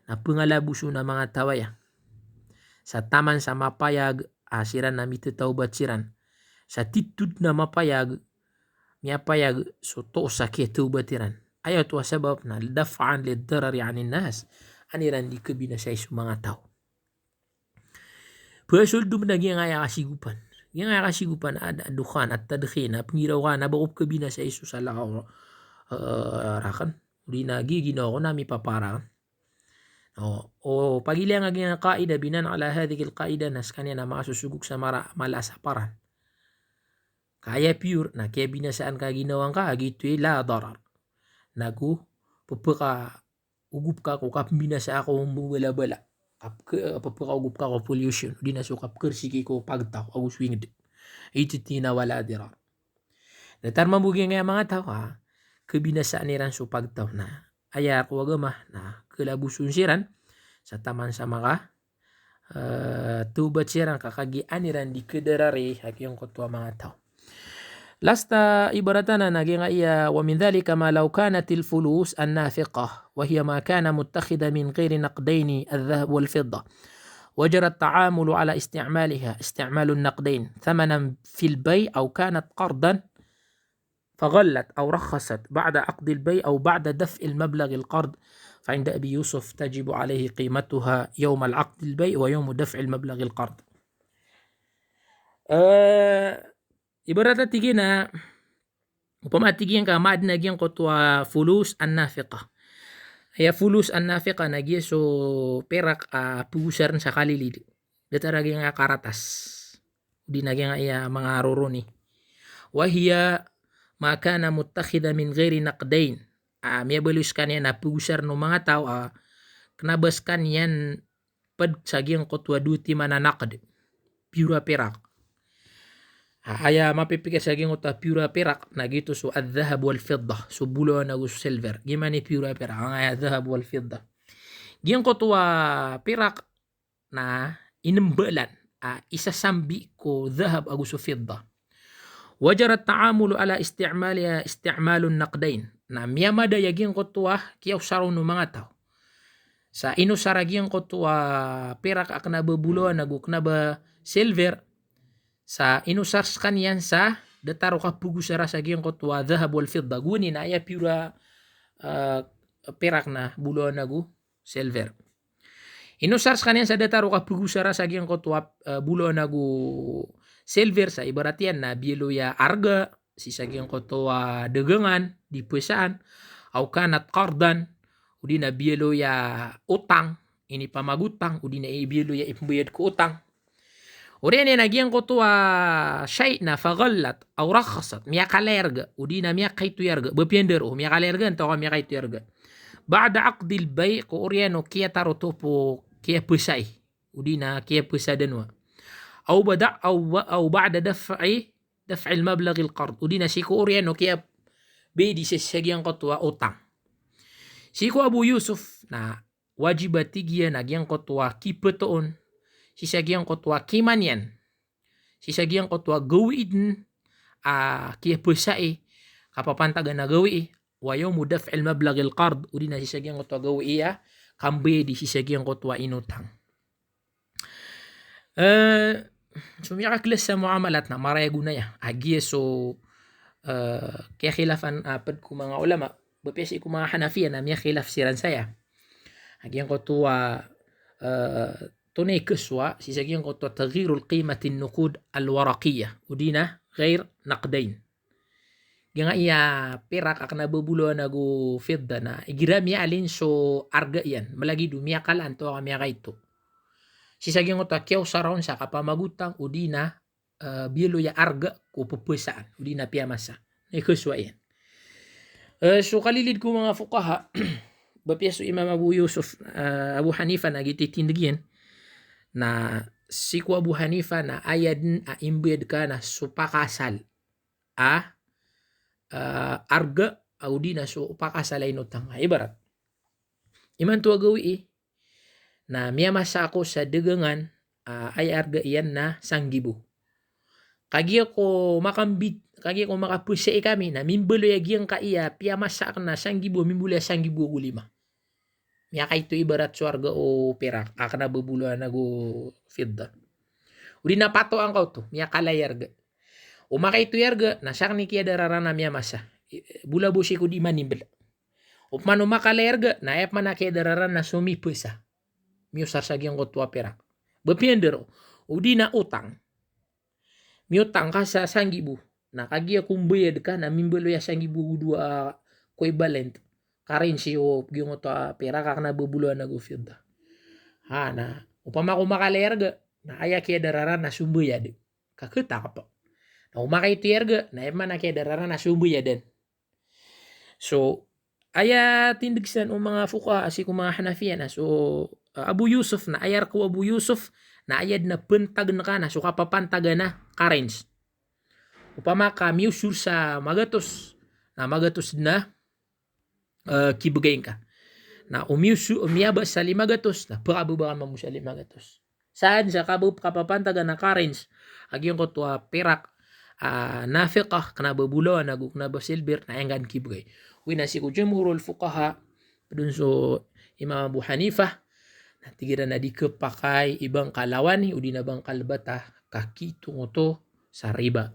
na pengalabosan a manga taw aya. Sa taman sa mapayag a siran na mitetawbat siran. Sa titho den a mapayag, miyapayag so toos a kiyatawbat iran. Aya oto a sabap na daf'an lid-darari 'anin nas. An iran di kabinasai so manga taw. Pasold on na giyangkaya kasigopan. Giyangkaya kasigopan a, a dukhan, a tadkhin, a penggiraw ka, na ba ko kabinasai so salakaw, eh, raken. Odi na giginawa ko na mipaparak. O, o, pagilaya nga giyangkaya qaida, bina'an ala hadhihil qaida, na sekaniyan a makasosogok sa mara, mala a saparan. Ka aya pure, na kiyabinasaan ka ginawa ngka, a giyoto i la darar. Nago, pepeka ogop ka ko kapembinasa ko mbalabala. Kap-, ke-, pepeka ogop ka ko pollution. Odi na so kapkersiki ko pagtaw, ago so inged. Ito tig iyan a wala dirar. Datar mambo giyangkaya manga taw a kabinasaan iran so pagtaw na aya ko agama na kalabosan siran sa taman sa maka, eh, tawbat siran ka kagiya an iran di kadarari a giyangkoto a manga taw. Last a ibarat anan na giyangkaya, wa min dhalika ma law kanatil fulus an-nafiqah, wa hiya ma kana muttakhadhan min ghayri naqdayn, adh-dhahab wal-fiddah. وجر التعامل على استعمالها استعمال النقدين ثمنا في البيع أو كانت قرضا فغلت أو رخصت بعد عقد البيع أو بعد دفع المبلغ القرض، فعند أبي يوسف تجب عليه قيمتها يوم العقد البيع ويوم دفع المبلغ القرض. Eh, ibarat a tig iyan a, opama tig iyan ka maaden a giyangkoto a fulus an-nafiqah. Aya fulus an-nafiqah na giya so perak a pegosaren sa kalilid. Datar a giyangkaya karatas. Odi na giyangkaya manga roroni. Wa hiya ma kana muttakhadhan min ghayri naqdayn. A, miyabaloy sekaniyan a pegosaren o manga taw a kena ba sekaniyan ped sa giyangkoto a dowa timan a naqd. Pure a perak. A, aya mapipikir sa giyangkoto a pure a perak, na giyoto so adh-dhahab wal-fiddah, so bolawan ago so silver. Giya man i pure a perak, angkaya dhahab wal-fiddah. Giyangkoto a perak na inembalan, a, isasambi ko dhahab ago so fiddah. Wa jara ta'amulu ala isti'maliha isti'malun naqdayn. Na miyamada a giyangkoto a kiyaosar o manga taw. Sa inosar a giyangkoto a perak a kena ba bolawan ago kena ba silver. Sa inosar sekaniyan sa datar o kapegosara sa giyangkoto a dhahab wal-fiddah. Gowani na aya pure a, eh, perak na bolawan ago silver. Inosar sekaniyan sa datar o kapegosara sa giyangkoto a, eh, bolawan ago silver sa ibarat iyan na biyaloy a arga, sii sa giyangkoto a dagangan, di pesaan, aw kanat qardan, odi na biyaloy a otang, inipamagotang, odi na biyaloy a ipembayad ko otang. Oriyan iyan a giyangkoto a shay' na faghallat aw rakhasat, miyakalay arga, odi na miyakaito i arga, ba piyandaro, miyakalay arga, antaa ka miyakaito i arga. Ba'da aqdil bay', ko oriyan o kiyataro oto po kiyapesai, odi na kiyapesa danowa. Aw bada-, aw ba-, aw ba'da daf'i, daf'il mablaghil qard, odi na sii ko oriyan o kiyabayadi sii sa giyangkoto a otang. Sii ko Abu Yusuf, na wajib a tig iyan a giyangkoto a kipetoon sii sa giyangkoto a kimaniyan, sii sa giyangkoto a gawii den a kiyapesai, kapapantagan a gawii, wa yawmu daf'il mablaghil qard, odi na sii sa giyangkoto a gawii a kambayadi sii sa giyangkoto a inotang. Eh, so miyakaklas sa muamalat na marayag on aya. A giya so, eh, kiyakhilafan, ah, ped ko manga ulama, ba piya sii ko manga Hanafiya na miyakhilaf siran saya. A giyangkoto a, eh, tonaa i kesowa sii sa giyangkoto a taghyirul qimatin nuqud al-waraqiyah, odi na ghayr naqdayn. Giyangkaya perak a kena ba bolawan ago fidda na igira miyaalin so arga iyan, malagid o miyakalaan antaa ka miyakaito. Sii sa giyangkoto a kiyaosara on sa kapamagotang, odi na, eh, biyaloy a arga ko pepesaan, odi na piyamasa. Na i kesowa iyan. Eh, so kalilid ko manga fuqaha, ba piya so Imam Abu Yusuf, eh, Abu Hanifa na giyoto i tindeg iyan. Na sii ko Abu Hanifa na aya den a imbayad ka na so pakasal a, eh, arga, odi na so pakasal a inotang. Ibarat imanto a gawii, na miyamasa ako sa dagangan, ah, aya arga iyan na sanggibo. Kagiya ko makambit kagiya ko makapesa i kami, na mimbaloy a giyangkaya piyamasa akn a sanggibo, mimbaloy a sanggibo ago lima. Miyakaito ibarat so arga o pirak a kna a babaloan ago fidda. O di na patoan ka oto, miyakalay arga. O makaito i arga, na sakn i kiyadararan a miyamasa. I-, bolabosi ko di manimbl. Opama o makalay arga, na aya pman a kiyadararan na so mipesa. Miyosar sa giyangkoto a pirak. Ba piyandaro. O di na otang. Miyotang ka sa sanggibo. Na kagiya ko mbayad ka na mimbaloy a sanggibo ago dowa a equivalent currency o giyangkoto a pirak a kna a babaloan ago fidda. Ha, na opama ko makalay arga, na aya kiyadararan na so mbayad. Ka khatak pa. Na o makaito i arga, na aya pman a kiyadararan na so mbayadan. So, aya tindg san o manga fuqaha sii ko manga Hanafiya na so, ah, Abu Yusuf na aya rk o Abu Yusuf na aya dn a pantagn ka na so kapapantagan a currency. Opama ka miyoso sa magatos, na magatos dn a, eh, kibgay ngka. Na o miyoso, o miyaba sa lima gatos, na pkababa ka mambo sa lima gatos. San sa kaba-, kapapantagan a currency a giyangkoto a pirak, ah, nafiqah, kna a babolawan ago kna a basilbir, na aya ngka dn kibgay. Oway na sii ko jumhurul fuqaha, pd on so Imam Abu Hanifah, na tig iran a di khapakay i bangkal a wani, o di na bangkal bata, ka kitongoto sa riba.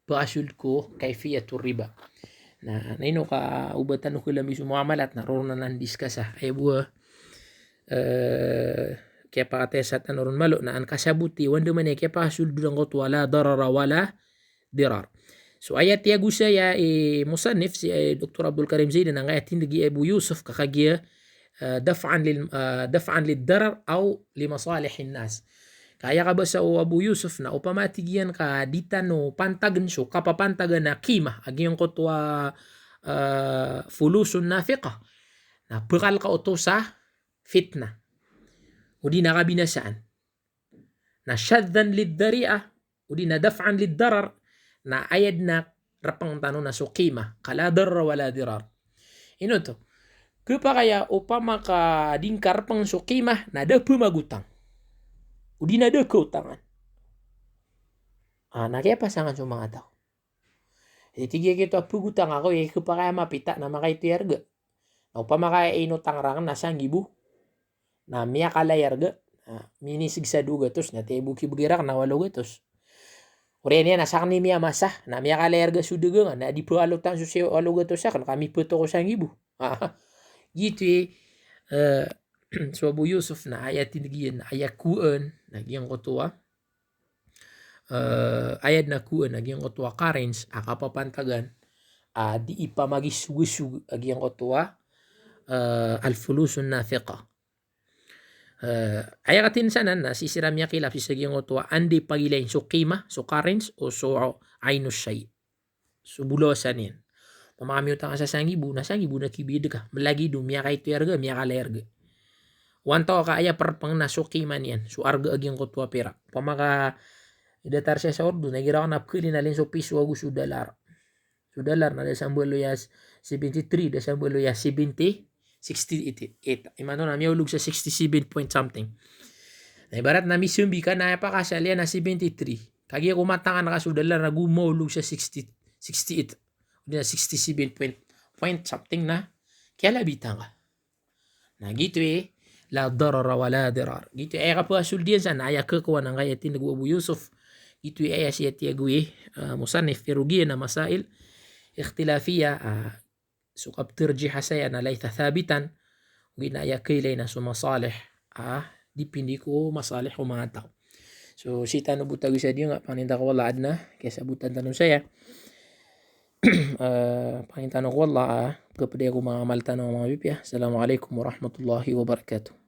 Pakasold ko kayfiyatur riba. Na, na ino ka oba tano khalambi so muamalat na roo ron anan diskasa. Aya bo a, eh, kiyapakataya sa tano ron malo na an kasaboti, o andamanaya kiyapakasold o angkoto a la darara wala dirar. So, aya tiyagosaya i musannif si, eh, Doktor Abdul Karim Zaid na angkaya tindg i Abu Yusuf ka kagiya, eh, daf'an lil, eh, daf'an lid darar aw li masalihin nas. Ka aya kabasa o Abu Yusuf na opama tig iyan ka di tano pantagn so kapapantagan a qimah a giyangkoto a, eh, fulusun nafiqah. Na pkal ka oto sa fitnah. O di na kabinasaan. Na shaddan lid dhari'ah, o di na daf'an lid darar, na aya dn a rpng tano na so qimah, ka la darara wala dirar. Ino oto? Khapakay a opama ka di ngka rpng so qimah, na da pmagotang. O di na da kaotangan. Ah, na kiyapasangan so manga taw. Tig iyan a giyoto a pagotang ako, eh, khapakay a mapita na makaito i arga. Na opama ka inotang rakn na sanggibo, na miyakalay arga, na minisg sa dowa gatos, na tig iyan a bo kibgay rakn na walo gatos. Oriyan iyan na sakn i miyamasa, na miyakalay arga so dagangan, na di palotan so si walo gatos akn, ka mipeto ko sanggibo. Giyoto i, eh, so Abu Yusuf na aya tindg iyan, aya kowaan, na giyangkoto a, eh, aya dn a kowaan a giyangkoto a currency a kapapantagan a di ipamagisogisog a giyangkoto a, eh, al-fulusun nafiqah. Eh, aya katinsanan na sii siran miyakhilaf sii sa giyangkoto a anda i pagilain so qimah, so currency, o so ainus shay'. So bolawasan iyan. Opama ka miyotang ka sa sanggibo, na sanggibo na kibayad ka. Malagid o miyakaito i arga, miyakalay arga. Oway, antaa ka aya prpng na so qimah niyan, so arga a giyangkoto a pirak. Opama ka datar saya sa ordo, na igira ako na pkhalinalin so piso ago so dalar. So dalar na da sambaloy a seventy-three, da sambaloy a seventy, sixty-eight. Imanto na miyaolog sa sixty-seven point something. Na ibarat na misambi ka na aya pakasal iyan na seventy-three. Kagiya ko matangan ka so dalar na go maolog sa sixty, sixty-eight. O di na sixty-seven point, point something na kiyalabitan ka. Na giyoto i la darara wala dirar. Giyoto i aya kapakasold iyan san, aya khakowa na angkaya tindg o Abu Yusuf. Giyoto i aya sii a tiyagowi, ah, musannif, pero giya na masail ikhtilafiyah, ah, so kaptarjiha saya na laysa thabitan. Ogaid na aya khailay na so masalih, ah, dipindi ko masalih o manga taw. So, sii tano bo tago sa diya nga, pangnin ta ko Allah adn a kiyasabotan tano saya. Eh, pangnin tano ko Allah, ah, kapd aya ko manga amal tano a manga pipiya. Assalamu alaikum warahmatullahi wabarakatuh.